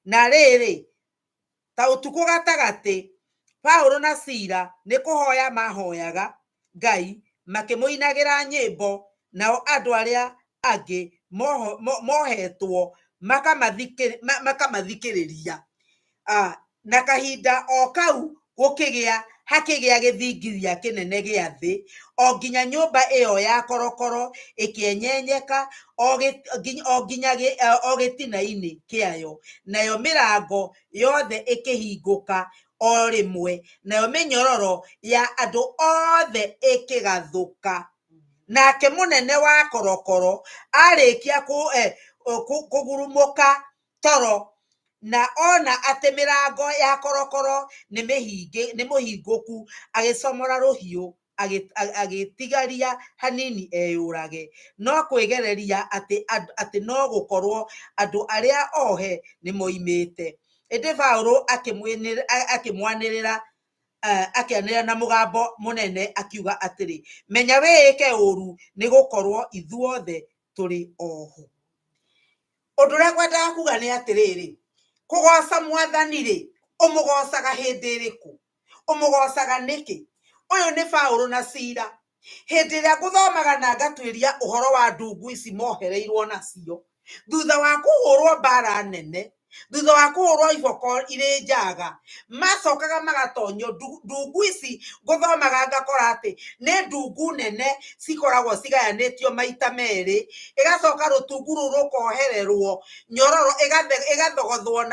Na rĩrĩ, ta ũtukũ gatagatĩ, Paũlũ na Sila nĩ kũhoya mahoyaga Ngai makĩmũinagĩra nyĩmbo, nao andũ arĩa angĩ mohetwo makamathikĩrĩria. Na kahinda o kau gũkĩgĩa hakĩgĩa gĩthingithia kĩnene gĩa thĩ, o nginya nyũmba ĩyo ya korokoro ĩkĩenyenyeka o nginya o gĩtina-inĩ kĩayo, nayo mĩrango yothe ĩkĩhingũka o rĩmwe, nayo mĩnyororo ya andũ othe ĩkĩgathũka. Nake mũnene wa korokoro arĩkia kũgurumũka toro na ona atĩ mĩrango ya korokoro nĩ mũhingũku, agĩcomora rũhiũ agĩtigaria hanini eyũrage, no kwĩgereria atĩ no gũkorwo andũ arĩa ohe nĩ moimĩte. Ĩndĩ Paũlũ akĩmwanĩrĩra akĩanĩrĩra na mũgambo mũnene akiuga atĩrĩ, menya wĩĩke ũũru, nĩ gũkorwo ithuothe tũrĩ oho. Ũndũ ũrĩa ngwendaga kuga nĩ atĩrĩrĩ, kũgoca mwathani rĩ, ũmũgocaga hĩndĩ ĩrĩkũ? Ũmũgocaga nĩkĩ? Ũyũ nĩ Paũlũ na Sila. Hĩndĩ ĩrĩa ngũthomaga na ngatuĩria ũhoro wa ndungu ici mohereirwo nacio, thutha wa kũhũrwo mbara nene, thutha wa kũhũrwo iboko irĩ njaga, macokaga magatonyio ndungu ici. Ngũthomaga ngakora atĩ nĩ ndungu nene cikoragwo cigayanĩtio maita merĩ, ĩgacoka rũtungu rũu rũkohererwo nyororo, ĩgathogothwo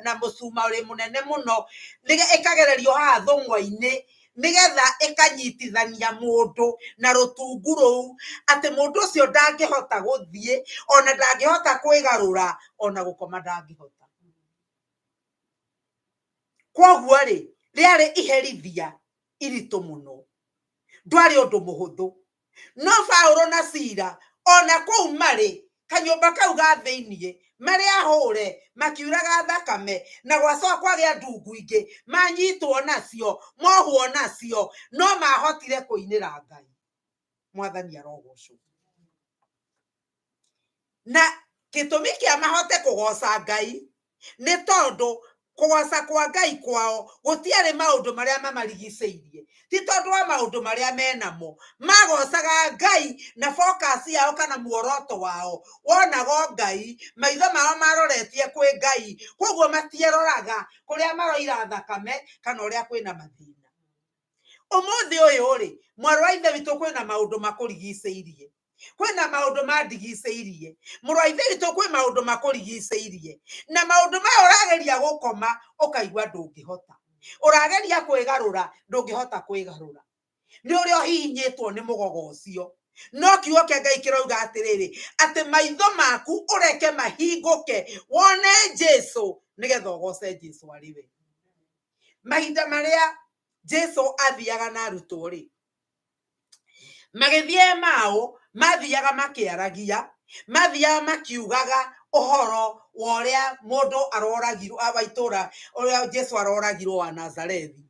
na mũcumarĩ mũnene mũno, ĩkagererio haha thũng'wa-inĩ, nĩgetha ĩkanyitithania mũndũ na rũtungu rũu, atĩ mũndũ ũcio ndangĩhota gũthiĩ, ona ndangĩhota kwĩgarũra, ona gũkoma ndangĩhota. Koguo rĩ, rĩarĩ iherithia iritũ mũno, ndwarĩ ũndũ mũhũthũ. No Paũlũ na Sila ona kũu marĩ kanyũmba kau ga thĩiniĩ, marĩ ahũre makiuraga thakame, na gwacoka kwagĩa ndungu ingĩ manyitwo nacio, mohwo nacio, no mahotire kũinĩra Ngai. Mwathani arogocwo. Na gĩtũmi kĩa mahote kũgoca Ngai nĩ tondũ kũgoca kwa Ngai kwao gũtiarĩ maũndũ marĩa mamarigicĩirie, ti tondũ wa maũndũ marĩa menamo. Magocaga Ngai na focus yao kana muoroto wao wonago Ngai, maitho mao maroretie kwĩ Ngai, koguo matieroraga kũrĩa maroira thakame kana ũrĩa kwĩna mathĩna. Ũmũthĩ ũyũ rĩ, mwarĩ wa ithe witũ, kwĩna maũndũ makũrigicĩirie, kwĩna maũndũ mandigicĩirie. Mũrũ wa ithe witũ, kwĩ maũndũ makũrigicĩirie, na maũndũ maya ũrageria gũkoma ũkaigua ndũngĩhota, ũrageria kwĩgarũra ndũngĩhota kwĩgarũra. Nĩ ũrĩa ũhihinyĩtwo nĩ mũgogo ũcio. No kiugo kĩa Ngai kĩrauga atĩrĩrĩ, atĩ maitho maku ũreke mahingũke wone Jesu nĩgetha ũgoce Jesu arĩ we. Mahinda marĩa Jesu athiaga na arutwo rĩ, magĩthiĩ Emau, mathiaga makĩaragia, mathiaga makiugaga ũhoro wa ũrĩa mũndũ aroragirwo, wa itũũra, ũrĩa Jesu aroragirwo wa Nazarethi.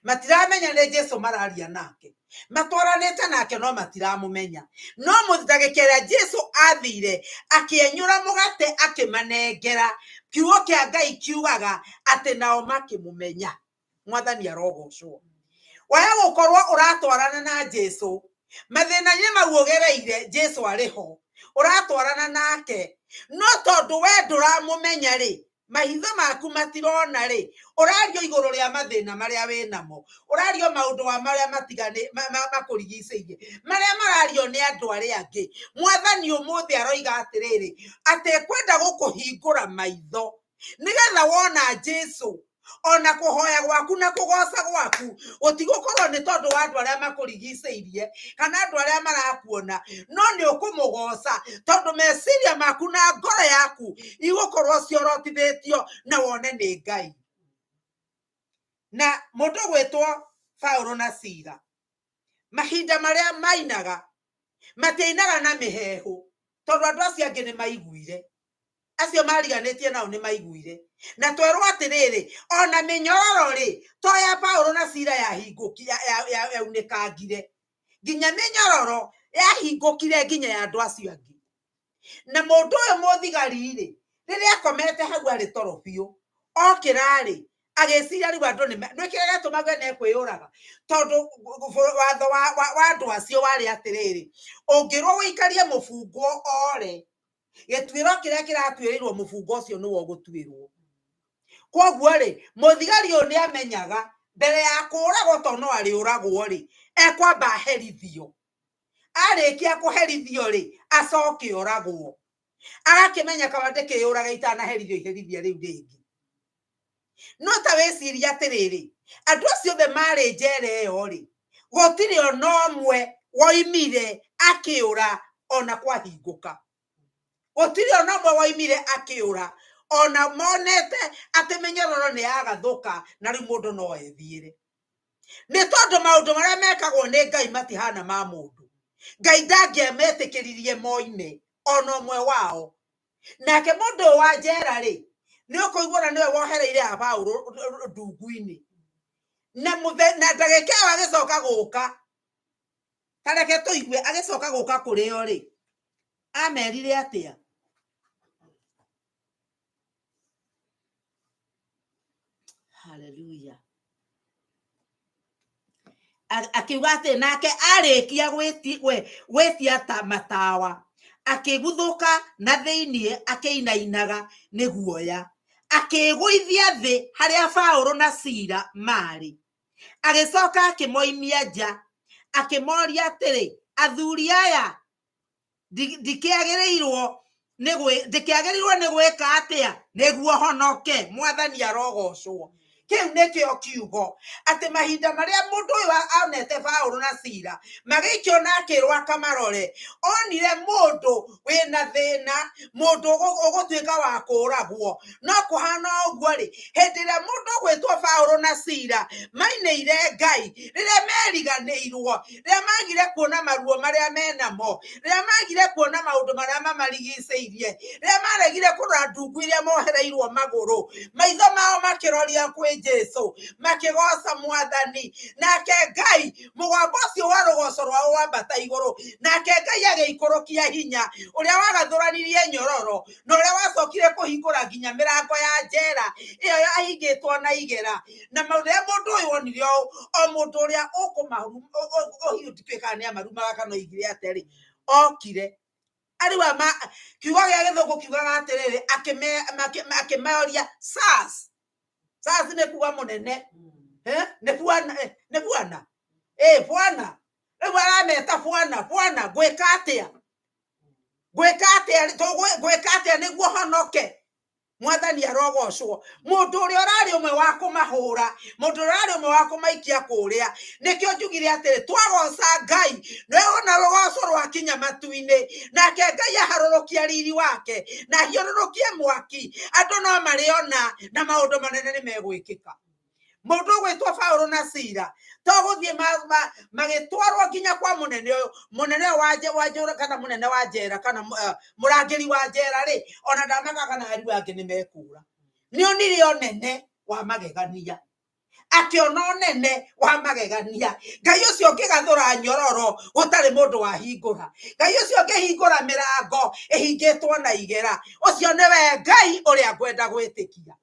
Matiramenya nĩ Jesu mararia nake, matwaranĩte nake no matiramũmenya. No ndagĩka ĩrĩa Jesu athire akĩenyũra mũgate akĩmanengera, kiugo kĩa Ngai kiugaga atĩ nao makĩmũmenya. Mwathani arogocwo. Waya gũkorwo ũratwarana na Jesu, mathĩna-inĩ mau ũgereire, Jesu arĩ ho, ũratwarana nake, no tondũ we ndũramũmenya rĩ, mahitho maku matirona rĩ, ũrario igũrũ rĩa mathĩna marĩa wĩnamo, ũrario maũndũ wa marĩa matigane makũrigicĩirie, marĩa marario nĩ andũ arĩa angĩ. Mwathani ũmũthĩ aroiga atĩrĩrĩ, atĩ ekwenda gũkũhingũra maitho nĩgetha wona Jesu, ona kũhoya gwaku na kũgoca gwaku gũtigũkorwo nĩ tondũ wa andũ arĩa makũrigicĩirie kana andũ arĩa marakuona, no nĩ ũkũmũgoca tondũ meciria maku na ngoro yaku igũkorwo ciorotithĩtio na wone nĩ Ngai. Na mũndũ gwĩtwo Paulo na Sila, mahinda marĩa mainaga matiainaga na mĩheehũ tondũ andũ acio angĩ nĩ maiguire, acio mariganĩtie nao nĩ maiguire. Na twerwo atĩrĩrĩ, ona mĩnyororo rĩ, to ya Paulo na Sila yaunĩkangire, nginya mĩnyororo yahingũkire nginya ya andũ acio angĩ. Na mũndũ ũyũ mũthigari rĩ, rĩrĩa akomete hau arĩ toro biũ, okĩra rĩ, agĩciria rĩu andũ nĩ nĩ kĩrĩa gĩatũmaga we kwĩyũraga, tondũ watho wa andũ acio warĩ atĩrĩrĩ, ũngĩrwo ũikarie mũbungwo ore, gĩtuĩro kĩrĩa kĩratuĩrĩirwo mũbungwo ũcio nĩwe ũgũtuĩrwo. Koguo rĩ, mũthigari ũyũ nĩ amenyaga mbere ya kũũragwo, tondũ no arĩũragwo rĩ, ekwamba aherithio. Arĩkia kũherithio rĩ, acoke oragwo. Agakĩmenya kaba ndĩkĩyũraga itanaherithio iherithia rĩu rĩngĩ. No ta wĩcirie atĩrĩrĩ, andũ acio othe marĩ njera ĩyo rĩ, gũtirĩ ona ũmwe woimire akĩũra ona kwahingũka. Gũtirĩ ona ũmwe woimire akĩũra ona monete atĩ mĩnyororo nĩ yagathũka na rĩu mũndũ no ethiĩre. Nĩ tondũ maũndũ marĩa mekagwo nĩ Ngai matihana ma mũndũ. Ngai ndangĩametĩkĩririe moime ona ũmwe wao. Nake mũndũ ũyũ wa njera rĩ, nĩ ũkũigua na nĩwe wohereire a Paulo ndungu-inĩ. Na na ndagĩka ĩyo agĩcoka gũka, ta reke tũigue agĩcoka gũka kũrĩ o rĩ, amerire atĩa? Hallelujah. Akiuga atĩ nake arĩkia gwĩtia ta matawa, akĩguthũka na thĩiniĩ akĩinainaga nĩ guoya, akĩĩgũithia thĩ harĩa Paũlũ na Sila maarĩ. Agĩcoka akĩmoimia nja, akĩmoria atĩrĩ, athuri aya, ndikĩagĩrĩirwo nĩ gwĩka atĩa nĩguo honoke? Mwathani arogocwo. Kĩu nĩkĩo kiugo atĩ mahinda marĩa mũndũ ũyũ onete Paũlũ na Sila magĩikio na akĩrwo akamarore, onire mũndũ wĩna thĩna, mũndũ ũgũtuĩka wa kũũragwo. No kũhana ũguo rĩ, hĩndĩ ĩrĩa mũndũ ũgwĩtwo Paũlũ na Sila mainĩire Ngai, rĩrĩa meriganĩirwo, rĩrĩa magire kuona maruo marĩa menamo, rĩrĩa magire kuona maũndũ marĩa mamarigicĩirie, rĩrĩa maregire kũrora ndungu iria mohereirwo magũrũ, maitho mao makĩroria kwĩ Jesu, makĩgoca Mwathani. Nake Ngai, mũgambo ũcio wa rũgoco rwao wambata igũrũ, nake Ngai agĩikũrũkia hinya ũrĩa wagathũranirie nyororo na ũrĩa wacokire kũhingũra nginya mĩrango ya njera ĩyo yahingĩtwo na igera. Na rĩrĩa mũndũ ũyũ onire ũũ, o mũndũ ũrĩa ũkũmahiũ ndikĩũĩ kana nĩ amarumaga kana oigire atĩa rĩ, okire arĩu ama kiugo gĩa gĩthũngũ kiugaga atĩrĩrĩ, akĩmeoria sas. Sas nĩ kuga mũnene, nĩ bwana, nĩ bwana, bwana. Rĩu arameta bwana, bwana, ngwĩka atĩa? Ngwĩka atĩa? Ngwĩka atĩa nĩguo honoke? Mwathani arogocwo. Mundu uria urari umwe wa kumahura, mundu urari umwe wa kumaikia kuria, nikio njugire atiri twagoca Ngai niwona rugoco rwakinya matu-ini, nake Ngai aharũrũkia riri wake na ahiũrũrũkie mwaki, andu no mariona na maundu manene ni megwikika. Mundu ũgwĩtwo Paũlũ na Sila to gũthiĩ magĩtwarwo nginya kwa mũnene ũyũ, mũnene ũyũ wa njũra kana mũnene wa njera kana mũrangĩri wa njera rĩ, ona ndamaka kana ariũ angĩ nĩ mekũra. Nĩ onire ũnene wa magegania, akĩona ũnene wa magegania. Ngai ũcio ũngĩgathũra nyororo gũtarĩ mũndũ wahingũra, Ngai ũcio ũngĩhingũra mĩrango ĩhingĩtwo na igera, ũcio nĩwe Ngai ũrĩa ngwenda gwĩtĩkia.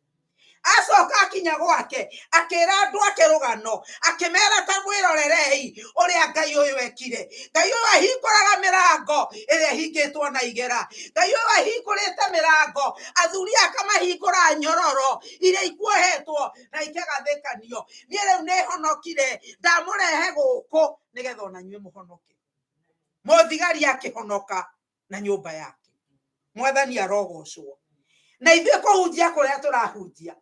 Acoka akinya gwake akĩra andũ ake rũgano, akĩmera ta mwĩrorerei ũrĩa Ngai ũyũ ekire. Ngai ũyũ ahingũraga mĩrango ĩrĩa ĩhingĩtwo na igera. Ngai ũyũ ahingũrĩte mĩrango, athuri akamahingũra nyororo iria ikuohetwo na ikagathĩkanio. Niĩ rĩu nĩhonokire, ndamũrehe gũkũ nĩgetha ona inyuĩ mũhonoke. Mũthigari akĩhonoka na nyũmba yake. Mwathani arogocwo. Na ithuĩ kũhunjia kũrĩa tũrahunjia,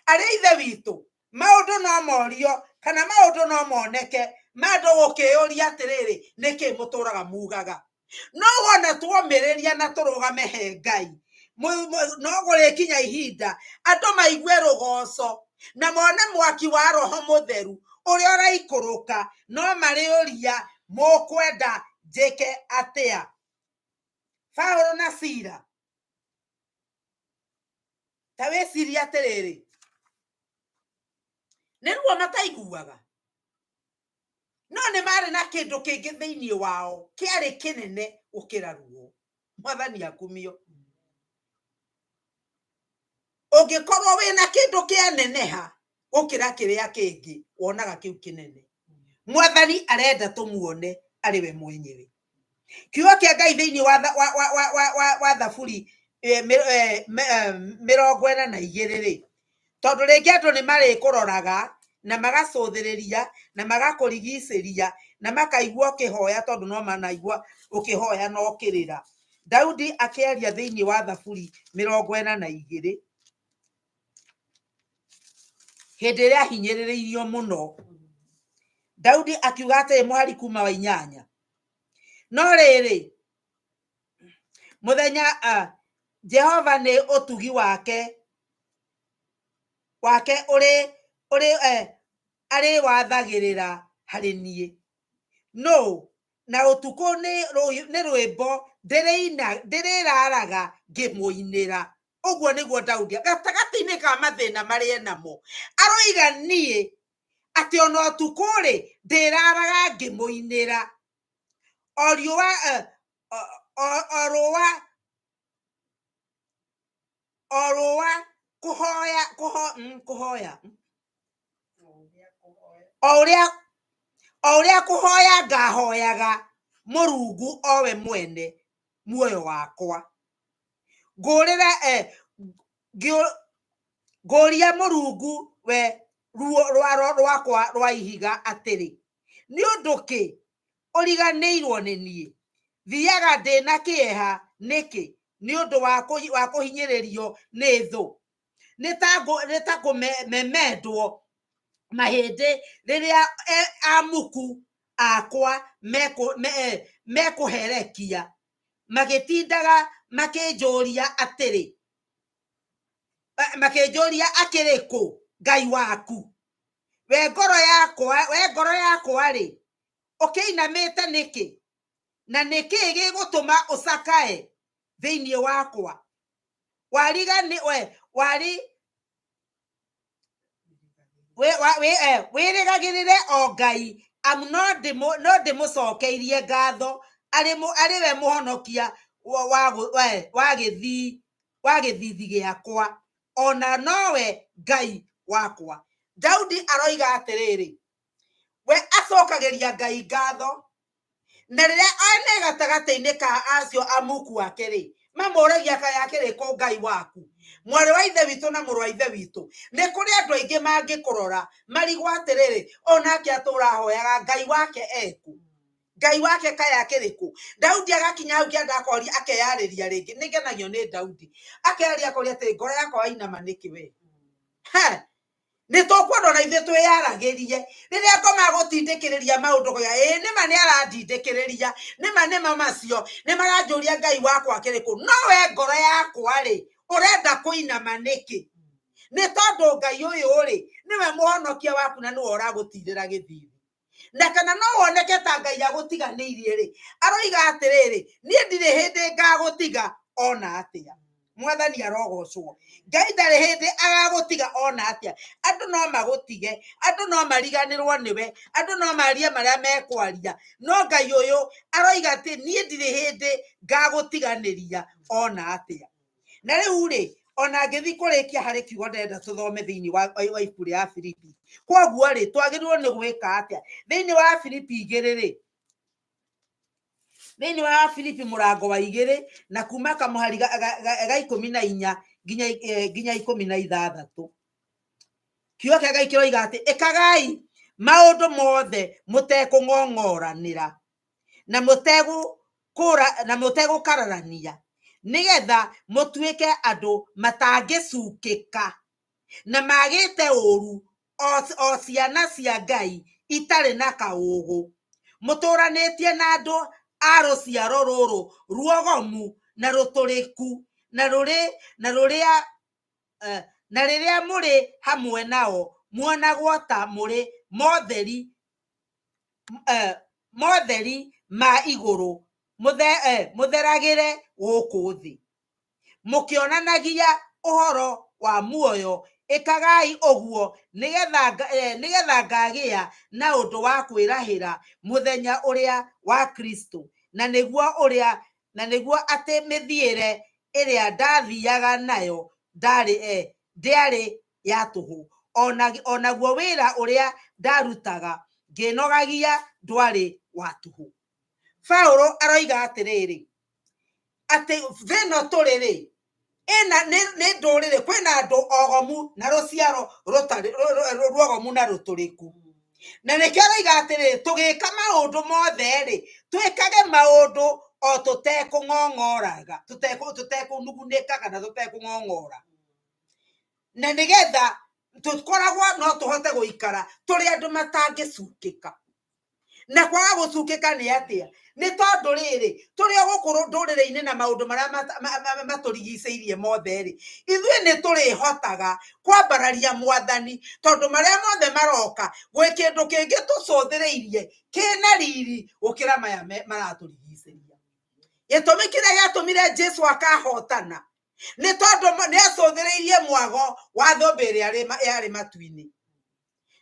arĩ ithe witũ, maũndũ no morio kana maũndũ no moneke ma andũ gũkĩũria atĩrĩrĩ, nĩkĩ mũtũraga mugaga? No wona tuomĩrĩria na tũrũgame he Ngai, no gũrĩkinya ihinda andũ maigue rũgoco na mone mwaki wa Roho Mũtheru ũrĩa ũraikũrũka, no marĩũria mũkwenda njĩke atĩa? Paũlũ na Sila, ta wĩcirie atĩrĩrĩ, nĩ ruo mataiguaga, no nĩ marĩ na kĩndũ kĩngĩ thĩinĩ wao kĩarĩ kĩnene gũkĩra ruo. Mwathani akumio. Ũngĩkorwo wĩna kĩndũ kĩaneneha gũkĩra kĩrĩa kĩngĩ, wonaga kĩu kĩnene. Mwathani arenda tũmuone arĩ we mwenyewe. Kiugo kĩa Ngai thĩinĩ wa Thaburi 42 rĩ, tondũ rĩngĩ andũ nĩ marĩkũroraga na magacũthĩrĩria na magakũrigicĩria na makaigua ũkĩhoya, tondũ no manaigua ũkĩhoya na ũkĩrĩra. Daudi akĩaria thĩinĩ wa Thaburi 42 hĩndĩ ĩrĩa ahinyĩrĩrĩirio mũno, Daudi akiuga atĩrĩ, mũhari kuma wa 8, no rĩrĩ, mũthenya Jehova nĩ ũtugi wake ũrĩ arĩwathagĩrĩra harĩ niĩ, no na ũtukũ nĩ rwĩmbo ndĩrĩraraga ngĩmũinĩra. Ũguo nĩguo Daudi gatagatĩ-inĩ ka mathĩna marĩa enamo aroiga niĩ atĩ ona ũtukũ rĩ ndĩraraga ngĩmũinĩra. O riũa o rũa kũhoya kũhoya o ũrĩa kũhoya ngahoyaga Mũrungu owe mwene muoyo wakwa. Ngũrĩra ngũria Mũrungu we rwaro rwakwa rwa ihiga atĩrĩ, nĩ ũndũ kĩ ũriganĩirwo nĩ niĩ? Thiaga ndĩna kĩeha nĩkĩ nĩ ũndũ wa kũhinyĩrĩrio nĩ thũ? Nĩ ta kũmemendwo mahĩndĩ rĩrĩa amuku akwa mekũherekia, magĩtindaga makĩnjũria atĩrĩ, makĩnjũria akĩrĩ kũ Ngai waku? We ngoro yakwa rĩ, ũkĩinamĩte nĩkĩ? Na nĩkĩ gĩgũtũma ũcakae thĩinĩ wakwa? Wĩrĩgagĩrĩre o Ngai, amu no ndĩmũcokeirie ngatho, arĩ we mũhonokia wa gĩthithi gĩakwa, ona nowe Ngai wakwa. Daudi aroiga atĩrĩrĩ, we acokagĩria Ngai ngatho, na rĩrĩa ene gatagatĩ-inĩ ka acio amuku ake rĩ, mamũragia kaĩ akĩrĩ kũ Ngai waku? Mwarĩ wa ithe witũ na mũrũ wa ithe witũ, nĩ kũrĩ andũ aingĩ mangĩkũrora marigwo atĩrĩrĩ, onake atũra ahoyaga Ngai wake eku. Ngai wake kaya akĩrĩ kũ? Daudi agakinya hau kĩanda akoria, akeyarĩria rĩngĩ. Nĩ ngenagio nĩ Daudi akeyaria, akoria atĩ ngoro yakwa wainama nĩkĩ we? He, nĩ tũkwenda ona ithuĩ twĩyaragĩrie rĩrĩa ngoma gũtindĩkĩrĩria maũndũ koya ĩĩ nĩma nĩ arandindĩkĩrĩria, nĩma nĩma macio nĩ maranjũria Ngai wakwa akĩrĩ kũ? No we ngoro yakwa rĩ, ũrenda kũinama nĩkĩ? Nĩ tondũ Ngai ũyũ rĩ, nĩwe mũhonokia waku na nĩwe ũragũtirĩra gĩthithi. Na kana no woneke ta Ngai agũtiganĩirie rĩ, aroiga atĩrĩrĩ, niĩ ndirĩ hĩndĩ ngagũtiga ona atĩa. Mwathani arogocwo. Ngai ndarĩ hĩndĩ agagũtiga ona atĩa. Andũ no magũtige, andũ no mariganĩrwo nĩwe, andũ no marie marĩa mekwaria, no Ngai ũyũ aroiga atĩ niĩ ndirĩ hĩndĩ ngagũtiganĩria ona atĩa. Na rĩu rĩ, ona ngĩthiĩ kũrĩkia harĩ kiugo ndĩrenda tũthome thĩinĩ wa ibuku rĩa Filipi. Koguo rĩ, twagĩrĩirwo nĩ gwĩka atĩa? Thĩinĩ wa Filipi 2 rĩ, thĩinĩ wa Filipi mũrango wa 2 na kuma kamũhari ga 14 nginya 16. Kiugo kĩa Ngai kĩroiga atĩ ĩkagai maũndũ mothe mũtekũng'ong'oranĩra na mũtegũkararania, nĩgetha mũtuĩke andũ matangĩcukĩka na magĩte ũũru, o ciana cia Ngai itarĩ na kaũũgũ, mũtũranĩtie na andũ a rũciaro rũrũ ruogomu na rũtũrĩku, na rĩrĩa mũrĩ hamwe nao muonagwo ta mũrĩ motheri ma igũrũ mũtheragĩre gũkũ thĩ, mũkĩonanagia ũhoro wa muoyo. Ĩkagai ũguo nĩgetha ngagĩa na ũndũ wa kwĩrahĩra mũthenya ũrĩa wa Kristo, na nĩguo atĩ mĩthiĩre ĩrĩa ndathiaga nayo ndĩarĩ ya tũhũ, onaguo wĩra ũrĩa ndarutaga ngĩnogagia ndwarĩ wa tũhũ. Paulo aroiga atĩrĩrĩ, atĩ thĩ ĩno tũrĩ rĩ, ĩna nĩ ndũrĩrĩ, kwĩna andũ ogomu na rũciaro rũtarĩ ruogomu na rũtũrĩku. Na nĩkĩo aroiga atĩrĩrĩ, tũgĩka maũndũ mothe rĩ, twĩkage maũndũ o tũtekũng'ong'oraga, tũtekũnugunĩka kana tũtekũng'ong'ora, na nĩgetha tũkoragwo no tũhote gũikara tũrĩ andũ matangĩcukĩka. Na kwaga gũcukĩka nĩ atĩa? Nĩ tondũ rĩrĩ, tũrĩ o gũkũ ndũrĩrĩ-inĩ na maũndũ marĩa matũrigicĩirie mothe rĩ, ithuĩ nĩ tũrĩhotaga kwambararia Mwathani, tondũ marĩa mothe maroka, gwĩ kĩndũ kĩngĩ tũcũthĩrĩirie kĩna riri gũkĩra maya maratũrigicĩria. Gĩtũmi kĩrĩa gĩatũmire Jesu akahotana nĩ tondũ nĩ acũthĩrĩirie mwago wa thũmbĩ ĩrĩa yarĩ matu-inĩ.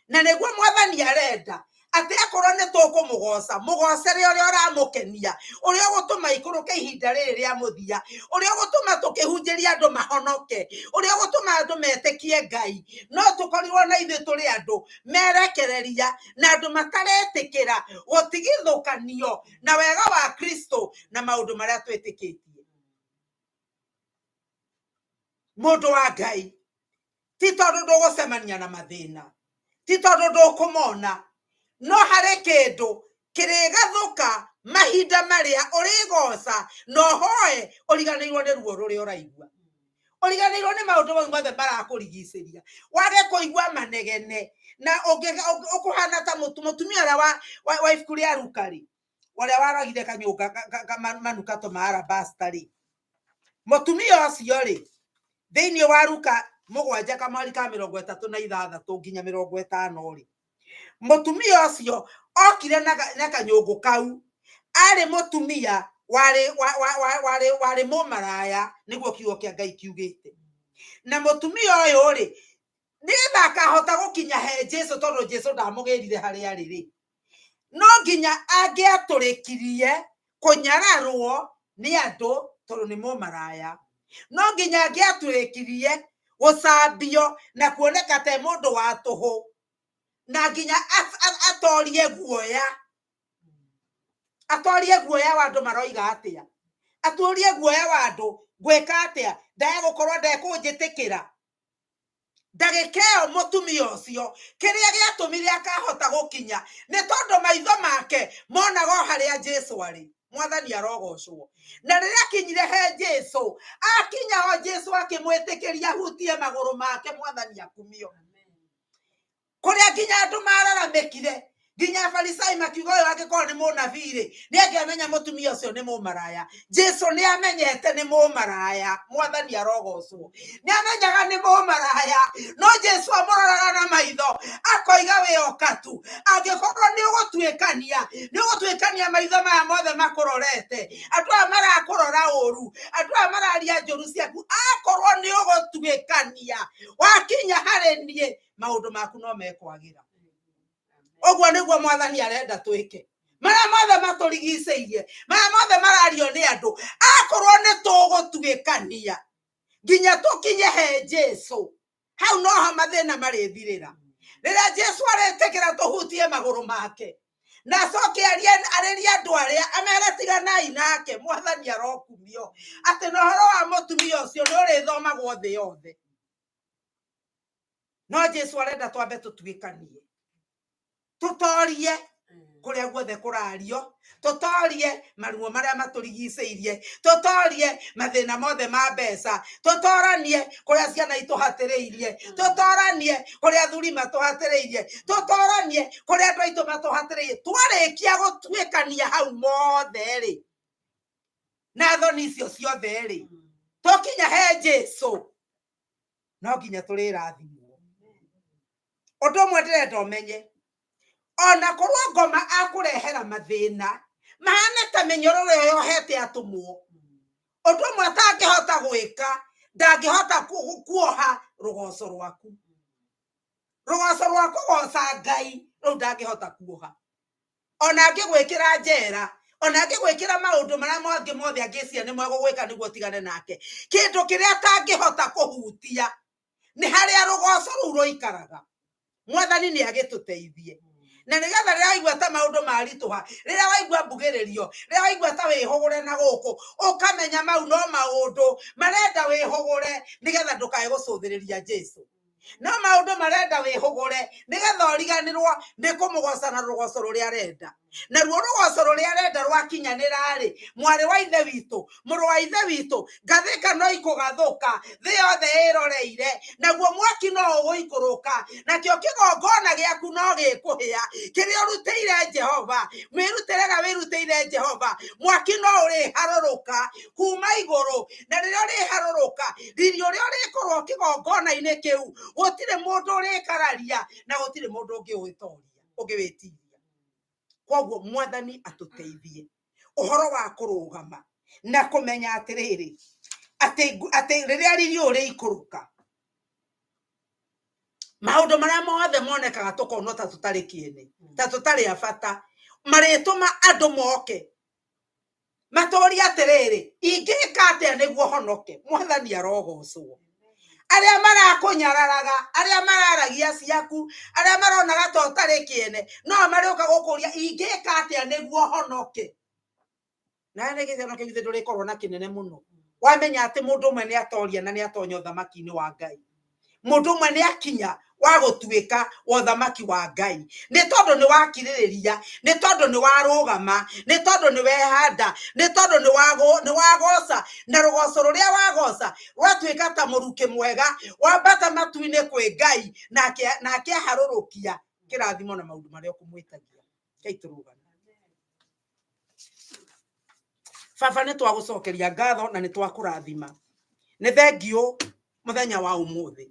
Na nĩguo Mwathani arenda atĩ akorwo nĩ tũkũmũgoca, mũgocere ũrĩa ũramũkenia, ũrĩa ũgũtũma ikũrũke ihinda rĩrĩ rĩa mũthia, ũrĩa ũgũtũma tũkĩhunjĩria andũ mahonoke, ũrĩa ũgũtũma andũ metĩkie Ngai. No tũkorirwo na ithuĩ tũrĩ andũ merekereria na andũ mataretĩkĩra gũtigithũkanio na wega wa Kristo na maũndũ marĩa twĩtĩkĩtie. Mũndũ wa Ngai, ti tondũ ndũgũcemania na mathĩna, ti tondũ ndũkũmona, no harĩ kĩndũ kĩrĩgathũka mahinda marĩa ũrĩgoca na ũhoe ũriganĩirwo nĩ ruo rũrĩa ũraigua, ũriganĩirwo nĩ maũndũ mau mothe marakũrigicĩria, wage kũigua manegene na ũkũhana ta mũtumia ũrĩa wa ibuku rĩa Luka rĩ, ũrĩa waragire kanyũnga manukato ma alabasta rĩ. Mũtumia ũcio rĩ, thĩinĩ wa Luka 7 kamweri ka 36 nginya 50 rĩ, mũtumia ũcio okire na kanyũngũ kau. Arĩ mũtumia warĩ mũmaraya, nĩguo kiugo kĩa Ngai kiugĩte. Na mũtumia ũyũ rĩ, nĩgetha akahota gũkinya he Jesu, tondũ Jesu ndamũgĩrire harĩa arĩ rĩ, no nginya angĩatũrĩkirie kũnyararwo nĩ andũ tondũ nĩ mũmaraya, no nginya angĩatũrĩkirie gũcambio na kuoneka te mũndũ wa tũhũ, na nginya atorie guoya, atorie guoya wa andũ maroiga atĩa, atorie guoya wa andũ ngwĩka atĩa, ndae gũkorwo ndekũnjĩtĩkĩra. Ndagĩka ĩyo mũtumia ũcio kĩrĩa gĩatũmire akahota gũkinya nĩ tondũ maitho make monaga o harĩa Jesu arĩ. Mwathani arogocwo. Na rĩrĩa akinyire he Jesu, akinya o Jesu akĩmwĩtĩkĩria ahutie magũrũ make, Mwathani akumio. Kũrĩa nginya andũ mararamĩkire, nginya Afarisai makiuga ũyũ angĩkorwo nĩ mũnabii rĩ, nĩ angĩamenya mũtumia ũcio nĩ mũmaraya. Jesu nĩ amenyete nĩ mũmaraya, Mwathani arogocwo. Nĩ amenyaga nĩ mũmaraya, no Jesu amũroraga na maitho akoiga wĩ oka tu, angĩkorwo nĩ ũgũtuĩkania, nĩ ũgũtuĩkania maitho maya mothe makũrorete, andũ aya marakũrora ũru, andũ aya mararia njũru ciaku, akorwo nĩ ũgũtuĩkania wakinya harĩ niĩ, maũndũ maku no mekwagĩra. Ũguo nĩguo Mwathani arenda twĩke. Marĩa mothe matũrigicĩirie, marĩa mothe marario nĩ andũ, akorwo nĩ tũgũtuĩkania nginya tũkinye he Jesu, hau noho mathĩna marĩthirĩra. Rĩrĩa Jesu arĩtĩkĩra tũhutie magũrũ make, na acoke arĩrie andũ arĩa amere tiganai nake, Mwathani arokumio, atĩ na ũhoro wa mũtumia ũcio nĩ ũrĩthomagwo thĩ yothe. No Jesu arenda twambe tũtuĩkanie, tũtorie kũrĩa guothe kũrario, tũtorie maruo marĩa matũrigicĩirie, tũtorie mathĩna mothe ma mbeca, tũtoranie kũrĩa ciana itũhatĩrĩirie, tũtoranie kũrĩa athuri matũhatĩrĩirie, tũtoranie kũrĩa andũ aitũ matũhatĩrĩirie. Twarĩkia gũtuĩkania hau mothe rĩ, na thoni icio ciothe rĩ, tũkinya he Jesu, no nginya tũrĩrathimwo. Ũndũ ũmwe ndĩrenda ũmenye, ona korwo ngoma akũrehera mathĩna mahane ta mĩnyororo ĩyo yohete atũmwo, ũndũ ũmwe atangĩhota gwĩka, ndangĩhota kuoha rũgoco rwaku. Rũgoco rwa kũgoca Ngai rũu ndangĩhota kuoha. Ona angĩgwĩkĩra njera, ona angĩgwĩkĩra maũndũ marĩa mangĩ mothe angĩciria nĩ megũgwĩka nĩguo ũtigane nake, kĩndũ kĩrĩa atangĩhota kũhutia nĩ harĩa rũgoco rũu rũikaraga. Mwathani nĩ agĩtũteithie. Na nĩgetha rĩrĩa waigua ta maũndũ maritũha, rĩrĩa waigua mbugĩrĩrio, rĩrĩa waigua ta wĩhũgũre na gũkũ, ũkamenya mau no maũndũ marenda wĩhũgũre nĩgetha ndũkae gũcũthĩrĩria Jesu. No maũndũ marenda wĩhũgũre nĩgetha ũriganĩrwo nĩ kũmũgoca na rũgoco rũrĩa arenda. Naruo rũgoco rũrĩa arenda rwakinyanĩra-rĩ, mwarĩ wa ithe witũ, mũrũ wa ithe witũ, ngathĩka no ikũgathũka, thĩ yothe ĩroreire, naguo mwaki no ũgũikũrũka, nakĩo kĩgongona gĩaku no gĩkũhĩa, kĩrĩa ũrutĩire Jehova, mĩrutĩre ĩrĩa wĩrutĩire Jehova, mwaki no ũrĩharũrũka kuma igũrũ, na rĩrĩa ũrĩharũrũka, riri ũrĩa ũrĩkorwo kĩgongona-inĩ kĩu, gũtirĩ mũndũ ũrĩkararia na gũtirĩ mũndũ ũngĩwĩtoria, ũngĩwĩtiria. Koguo Mwathani atũteithie ũhoro wa kũrũgama na kũmenya atĩrĩrĩ, atĩ rĩrĩa riri ũrĩikũrũka, maũndũ marĩa mothe monekaga tũkonwo ta tũtarĩ kĩene, ta tũtarĩ a bata, marĩtũma andũ moke matũrie atĩrĩrĩ, ingĩka atĩa nĩguo honoke? Mwathani arogocwo. Arĩa marakũnyararaga, arĩa mararagia ciaku, arĩa maronaga ta ũtarĩ kĩene, no marĩũka gũkũria ingĩka atĩa nĩguo honoke? Nawe nĩ gĩkeno kĩu githĩ ndũrĩkorwo na kĩnene mũno. Wamenya atĩ mũndũ ũmwe nĩ atoria na nĩ atonya ũthamaki-inĩ wa Ngai. Mũndũ ũmwe nĩ akinya wa gũtuĩka wa ũthamaki wa Ngai. Nĩ tondũ nĩ wakirĩrĩria, nĩ tondũ nĩ warũgama, nĩ tondũ nĩ wehanda, nĩ tondũ nĩ wagoca, na rũgoco rũrĩa wagoca rwatuĩka ta mũrukĩ mwega, wambata matu-inĩ kwĩ Ngai, nake aharũrũkia kĩrathimo na maũndũ marĩa ũkũmwĩtagia. Rekei tũrũgame. Baba, nĩ twagũcokeria ngatho na nĩ twakũrathima. Nĩ thengiũ mũthenya wa ũmũthĩ.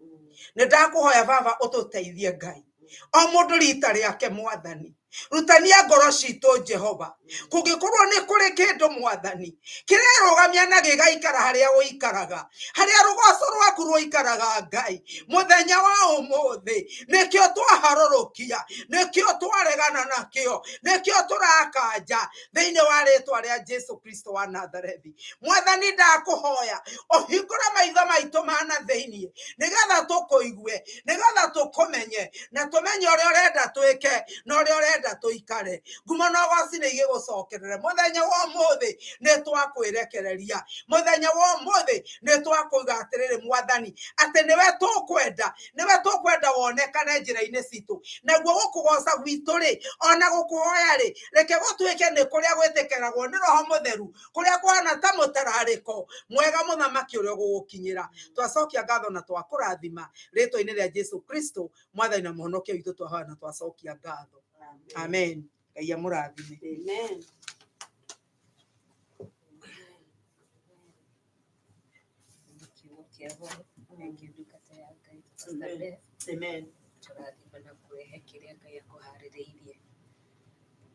Nĩ ndakũhoya Baba ũtũteithie Ngai. O mũndũ rita rĩake Mwathani. Rutania ngoro citũ Jehova. Kũngĩkorwo nĩ kũrĩ kĩndũ Mwathani kĩrerũgamia na gĩgaikara harĩa ũikaraga, harĩa rũgoco rwaku rũikaraga Ngai, mũthenya wa ũmũthĩ nĩkĩo twaharũrũkia, nĩkĩo twaregana nakĩo, nĩkĩo tũrakanja thĩinĩ wa rĩtwa rĩa Jesu Kristo wa Nazarethi. Mwathani ndakũhoya ũhingũre maitho maitũ ma na thĩinĩ nĩgetha tũkũigue, nĩgetha tũkũmenye na tũmenye ũrĩa ũrenda twĩke na ũrĩa ũrenda Ũrenda tũikare. Ngumo na ũgoci nĩ igĩgũcokerere. Mũthenya wa ũmũthĩ nĩ twakwirekereria. Mũthenya wa ũmũthĩ nĩ twakũiga atĩrĩrĩ Mwathani, atĩ nĩwe tũkwenda, nĩwe tũkwenda wonekane njĩra-inĩ citũ. Naguo gũkũgoca gwitũ rĩ, ona gũkũhoya rĩ, reke gũtuĩke nĩ kũrĩa gwĩtĩkĩragwo nĩ Roho Mũtheru, kũrĩa kũhana ta mũtararĩko mwega mũthamaki ũrĩa ũgũgũkinyĩra. Twacokia ngatho na twakũrathima rĩtwa-inĩ rĩa Jesu Kristo, Mwathani na Mũhonokia witũ, twahoya na twacokia ngatho. Amen. Ngai amũrathime. Amen. Kiugo kĩa goro thengiũ ndungata ya Ngai Pastor Beth. Amen. Tũrathima na kũrehe kĩrĩa Ngai akũharĩrĩirie.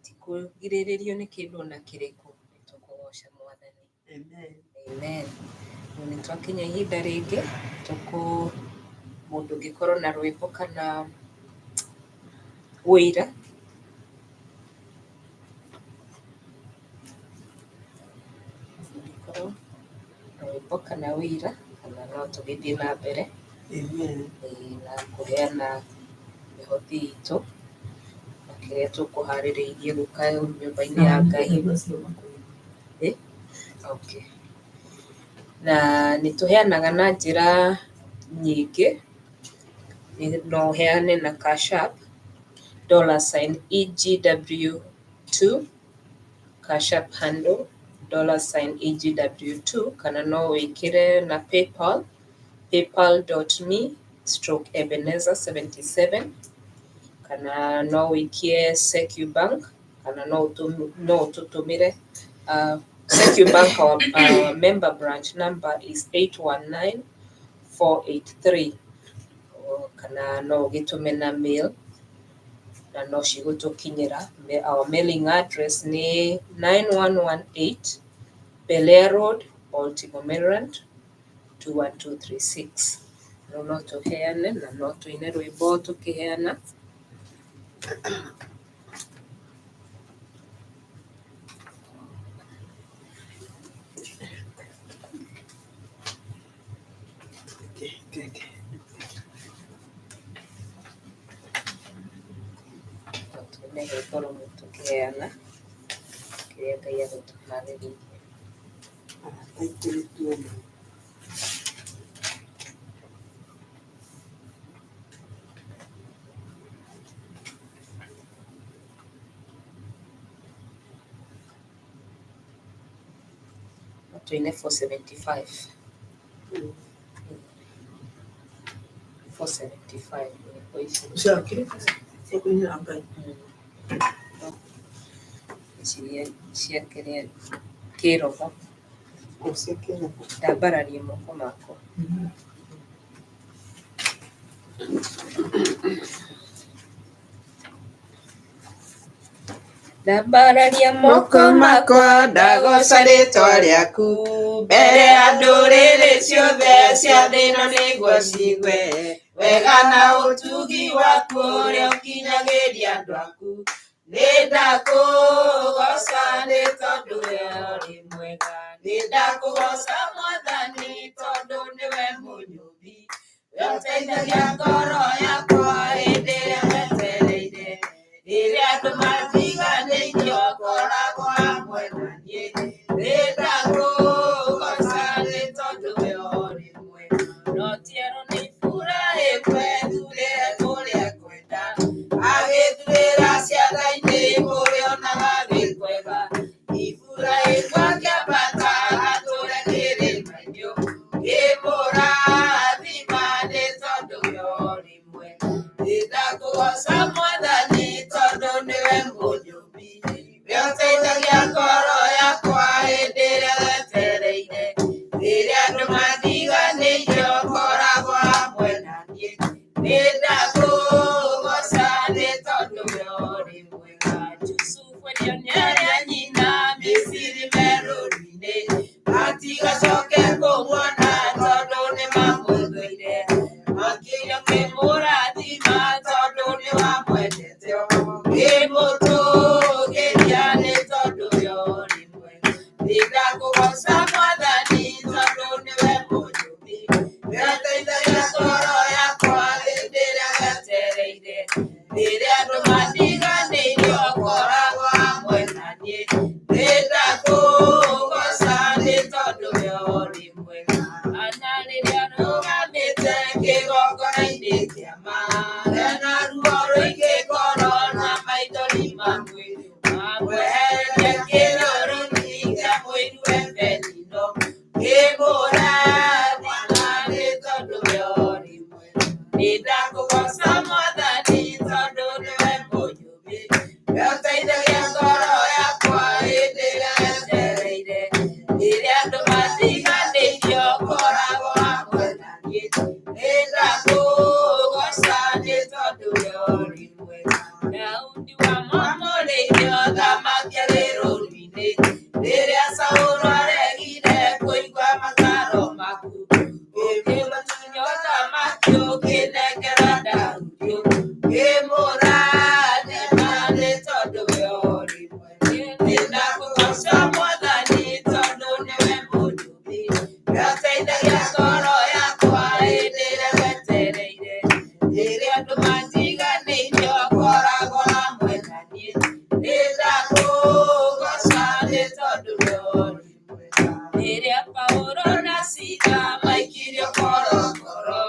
Ti kũgirĩrĩrio nĩ kĩndũ ona kĩrĩkũ, nĩ tũkũgoca Mwathani. Amen. Amen. Rĩu nĩ twakinya ihinda rĩngĩ tũkũ mũndũ ũngĩkorwo na rwĩmbo kana wũira ũngĩkorwo na rwĩmbo kana wũira kana no tũgĩthiĩ na mbere. Amen. Na kũheana mĩhothi itũ na kĩrĩa tũkũharĩrĩirie gũka nyũmba-inĩ ya Ngai. Okay. Na nĩ tũheanaga na njĩra nyingĩ, no ũheane na Cash App $EGW2, Cash App handle $EGW2, kana no wĩkĩre na PayPal, paypal.me/Ebenezer77, kana no wĩikie Secubank, kana no ũtũtũmĩre. Secubank, our member branch number is 819483, kana no ũgĩtũme na mail na no cigũtũkinyĩra. Our mailing address nĩ 9118 Belair Road, Baltimore, Maryland 21236. No no tũheane na no tũine rwĩmbo tũkĩheana. No tũine rwĩmbo rũmwe tũkĩheana kĩrĩa Ngai agũtũharĩrĩirie. No tũine 475. 475 nyĩmbo ici. Ciake cia kũinĩra Ngai. Ici cia kĩrĩa kĩroho. O cia kĩroho. Ndambararie moko makwa. Ndambararia moko makwa ndagoca rĩtwa rĩaku mbere ya ndũrĩrĩ ciothe cia thĩ ĩno nĩguo ciigue wega na ũtugi waku ũrĩa ũkinyagĩria andũ aku. Nĩ ndakũgoca nĩ tondũ we ũrĩ mwega, nĩ ndakũgoca Mwathani tondũ nĩwe mũnyũmbi, we ũteithagia ngoro yakwa hĩndĩ ĩrĩa njetereire. Rĩrĩa andũ matiganĩirio ũkoragwo hamwe na niĩ. Nĩ ndakũgoca nĩ tondũ we ũrĩ mwega. No ti erwo nĩ Iburahĩmu ethurĩre kũrĩa ekwenda, agĩthurĩra ciana-inĩ kũrĩa onaga gwĩ kwega. Iburahĩmu akĩambata agatũũre kĩrĩma-inĩ, ngĩmũrathima nĩ tondũ we ũrĩ mwega. Nĩ ndakũgoca Mwathani tondũ nĩwe mũnyũmbi, we ũteithagia ngoro yakwa hĩndĩ ĩrĩa njetereire. Rĩrĩa andũ matiganĩirio ũkoragwo hamwe na niĩ. Nĩ ndakũgoca nĩ tondũ we ũrĩ mwega. Jusufu endio nĩ arĩa nyina Misiri merũri-inĩ, matigacoke kũmuona tondũ nĩmamũthũire. Makĩria kĩmũrathima tondũ nĩwamwendete, ngĩmũtũũgĩria nĩ tondũ we ũrĩ mwega. Nĩ ndakũgoca Mwathani tondũ nĩwe mũnyũmbi, we ũteithagia ngoro yakwa hĩndĩ ĩrĩa njetereire. Rĩrĩa andũ matiganĩirio kĩgongona-inĩ kĩama hena ruo rũingĩ ngoro na maithori ma mwĩrĩ mamwehererie kĩrũrũni kĩa mũiru Ebenino ngĩmũrathima nĩ tondũ we ũrĩ mwega nĩndakũgooca Mwathani tondũ nĩwe mũnyũmbi we ũteithagia ngoro yakwa hĩndĩ ĩrĩa yetereire rĩrĩa andũ matiganĩirio ngoragwo hamwe na niĩ nĩndakũgooca nĩ tondũ we ũrĩ mwega Daudi wamwamũrĩire ũthamaki arĩ rũũru-inĩ rĩrĩa Saũlũ aregire kũigua mataaro maku ũkĩmũtunya ũthamaki ũkĩnengera Daudi ngĩmũrathima nĩ tondũ we ũrĩ mwega nĩndakũgooca Mwathani tondũ nĩwe mũnyũmbi we ũteithagia ngoro yakwa hĩndĩ ĩrĩa wetereire rĩrĩa andũ matiganĩirio ngoragwo hamwe na niĩ nĩndakũgooca nĩ tondũ we ũrĩ mwega rĩrĩa Paũlũ na Sila maikirio korokoro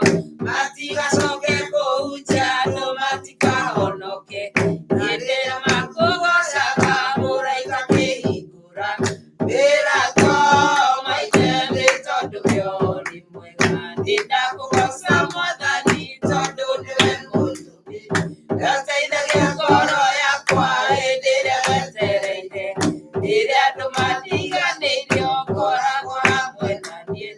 matigacoke kũhunjia andũ matikahonoke hĩndĩ ĩrĩa makũgoocaga mũraika akĩhingũra mĩrango maithe nĩ tondũ we ũrĩ mwega nĩndakũgooca Mwathani tondũ nĩwe mũnyũmbi we ũteithagia ngoro yakwa hĩndĩ ĩrĩa wetereire rĩrĩa andũ matiganĩirio ngoragwo hamwe na niĩ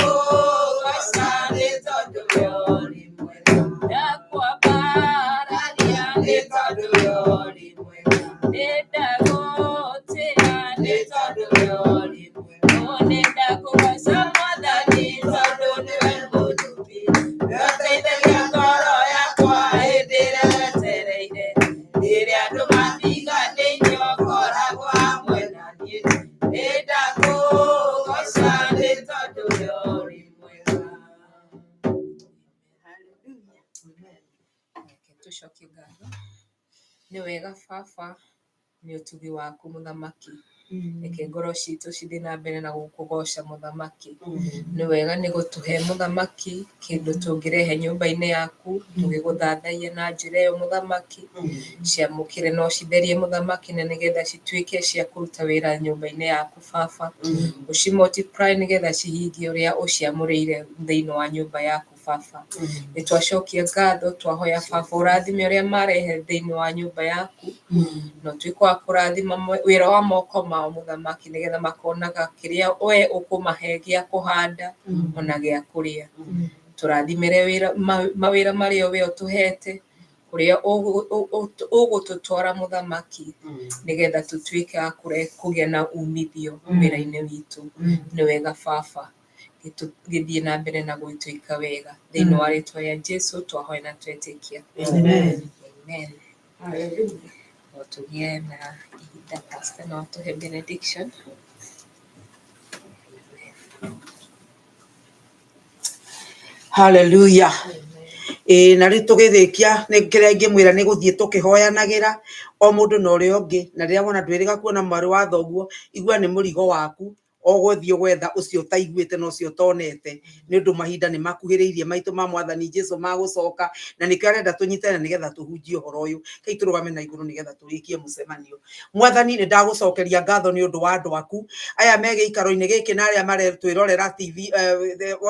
nĩndakũgooca nĩ tondũ we ũrĩ mwega ndakwambararia nĩ tondũ we ũrĩ mwega nĩndagũtĩĩa nĩ tondũ we ũrĩ mwega nĩndakũgooca Mwathani tondũ nĩwe mũnyũmbi we ũteithagia ngoro yakwa hĩndĩ ĩrĩa wetereire rĩrĩa andũ matiganĩirio ngoragwo hamwe na niĩ nĩndakũgooca nĩ tondũ we ũrĩ mwega. Reke tũcokie ngatho nĩ wega baba nĩ ũtugi waku mũthamaki reke ngoro citũ cithiĩ na mbere na gũkũgoca mũthamaki nĩ wega nĩ gũtũhe mũthamaki kĩndũ tũngĩrehe nyũmba-inĩ yaku tũgĩgũthathaia na njĩra ĩyo mũthamaki ciamũkĩre na ũcitherie mũthamaki na nĩgetha cituĩke cia kũruta wĩra nyũmba-inĩ yaku baba ũci multiply nĩgetha cihingie ũrĩa ũciamũrĩire thĩinĩ wa nyũmba yaku baba nĩ twacokia ngatho twahoya baba ũrathime ũrĩa marehe thĩinĩ wa nyũmba yaku na ũtuĩke wa kũrathima wĩra wa moko mao mũthamaki nĩgetha makonaga kĩrĩa we ũkũmahe gĩa kũhanda ona gĩa kũrĩa tũrathimĩre wĩra mawĩra marĩa we ũtũhete kũrĩa ũgũtũtwara mũthamaki nĩgetha tũtuĩke a kũgĩa na umithio wĩra-inĩ witũ nĩ wega baba gĩthiĩ na mbere na gwĩtwĩka wega thĩinĩ wa rĩtwa rĩa Jesũ twahoya na twetĩkia. Amen. Amen. No tũgĩe na ihinda pastor no atũhe benediction. Hallelujah. Ĩĩ na rĩu tũgĩrĩkia nĩ kĩrĩa ingĩmwĩra nĩ gũthiĩ tũkĩhoyanagĩra o mũndũ na ũrĩa ũngĩ na rĩrĩa wona ndwĩrĩga kuona mwarĩ wa thoguo igua nĩ mũrigo waku ũgũthiĩ gwetha ũcio ũtaiguĩte na ũcio ũtonete nĩ ũndũ mahinda nĩ makuhĩrĩirie maitũ ma mwathani Jesũ magũcoka na nĩkĩo arenda tũnyitane nĩgetha tũhunjie ũhoro ũyũ kei tũrũgame na igũrũ nĩgetha tũrĩkie mũcemanio. Mwathani nĩ ndagũcokeria ngatho nĩ ũndũ wa andũ aku aya me gĩikaro-inĩ gĩkĩ na arĩa maretwĩrorera TV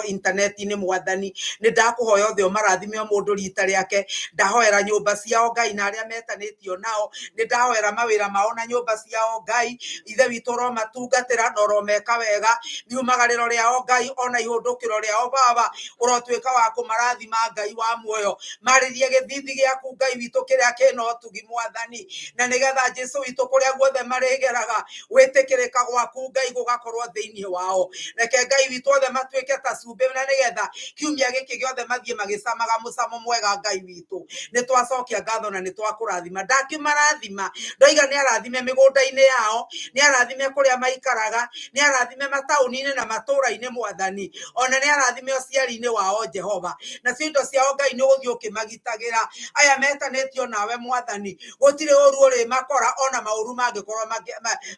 intaneti-inĩ mwathani nĩ ndakũhoya othe ũmarathime o mũndũ rita rĩake ndahoera nyũmba ciao Ngai na arĩa metanĩtio nao nĩ ndahoera mawĩra mao na nyũmba ciao Ngai ithe witũ ũromatungatĩra na ũromeka wega riumagarĩro rĩao Ngai ona ihũndũkĩro rĩao baba ũrotuĩka wa kũmarathima Ngai wa muoyo marĩrie gĩthithi gĩaku Ngai witũ kĩrĩa kĩna ũtugi mwathani na nĩgetha Jesũ witũ kũrĩa guothe marĩgeraga gwĩtĩkĩrĩka gwaku Ngai gũgakorwo thĩinĩ wao reke Ngai witũ othe matuĩke ta cumbĩ na nĩgetha kiumia gĩkĩ gĩothe mathiĩ magĩcamaga mũcamo mwega Ngai witũ nĩ twacokia ngatho na nĩ twakũrathima ndakĩmarathima ndoiga nĩ arathime mĩgũnda-inĩ yao nĩ arathime kũrĩa maikaraga nĩ arathime mataũni-inĩ na matũũra-inĩ mwathani, ona nĩ arathime ũciari-inĩ wao Jehova, nacio indo ciao Ngai nĩ ũgũthiĩ ũkĩmagitagĩra. Aya metanĩtio nawe mwathani, gũtirĩ ũru ũrĩmakora ona maũru mangĩkorwo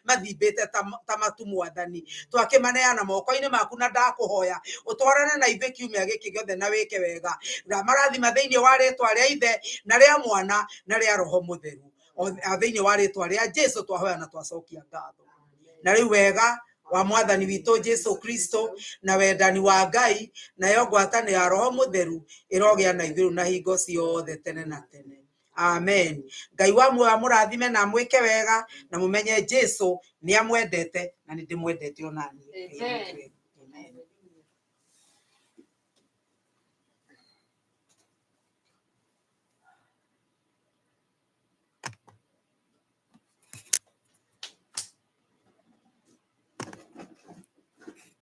mathimbĩte ta matu mwathani. Twakĩmaneana moko-inĩ maku na ndakũhoya ũtwarane na ithuĩ kiumia gĩkĩ gĩothe na wĩke wega. Ndamarathima thĩinĩ wa rĩtwa rĩa Ithe na rĩa Mwana na rĩa Roho Mũtheru. Thĩinĩ wa rĩtwa rĩa Jesu twahoya na twacokia ngatho. Na rĩu wega wa mwathani witũ Jesu Kristo na wendani wa Ngai nayo ngwatanĩro ya Roho Mũtheru ĩrogĩa na ithuĩ na hingo ciothe tene na tene. Amen. Ngai wa muoyo amũrathime na amwĩke wega na mũmenye Jesu nĩ amwendete na nĩ ndĩmwendete ona niĩ. Amen.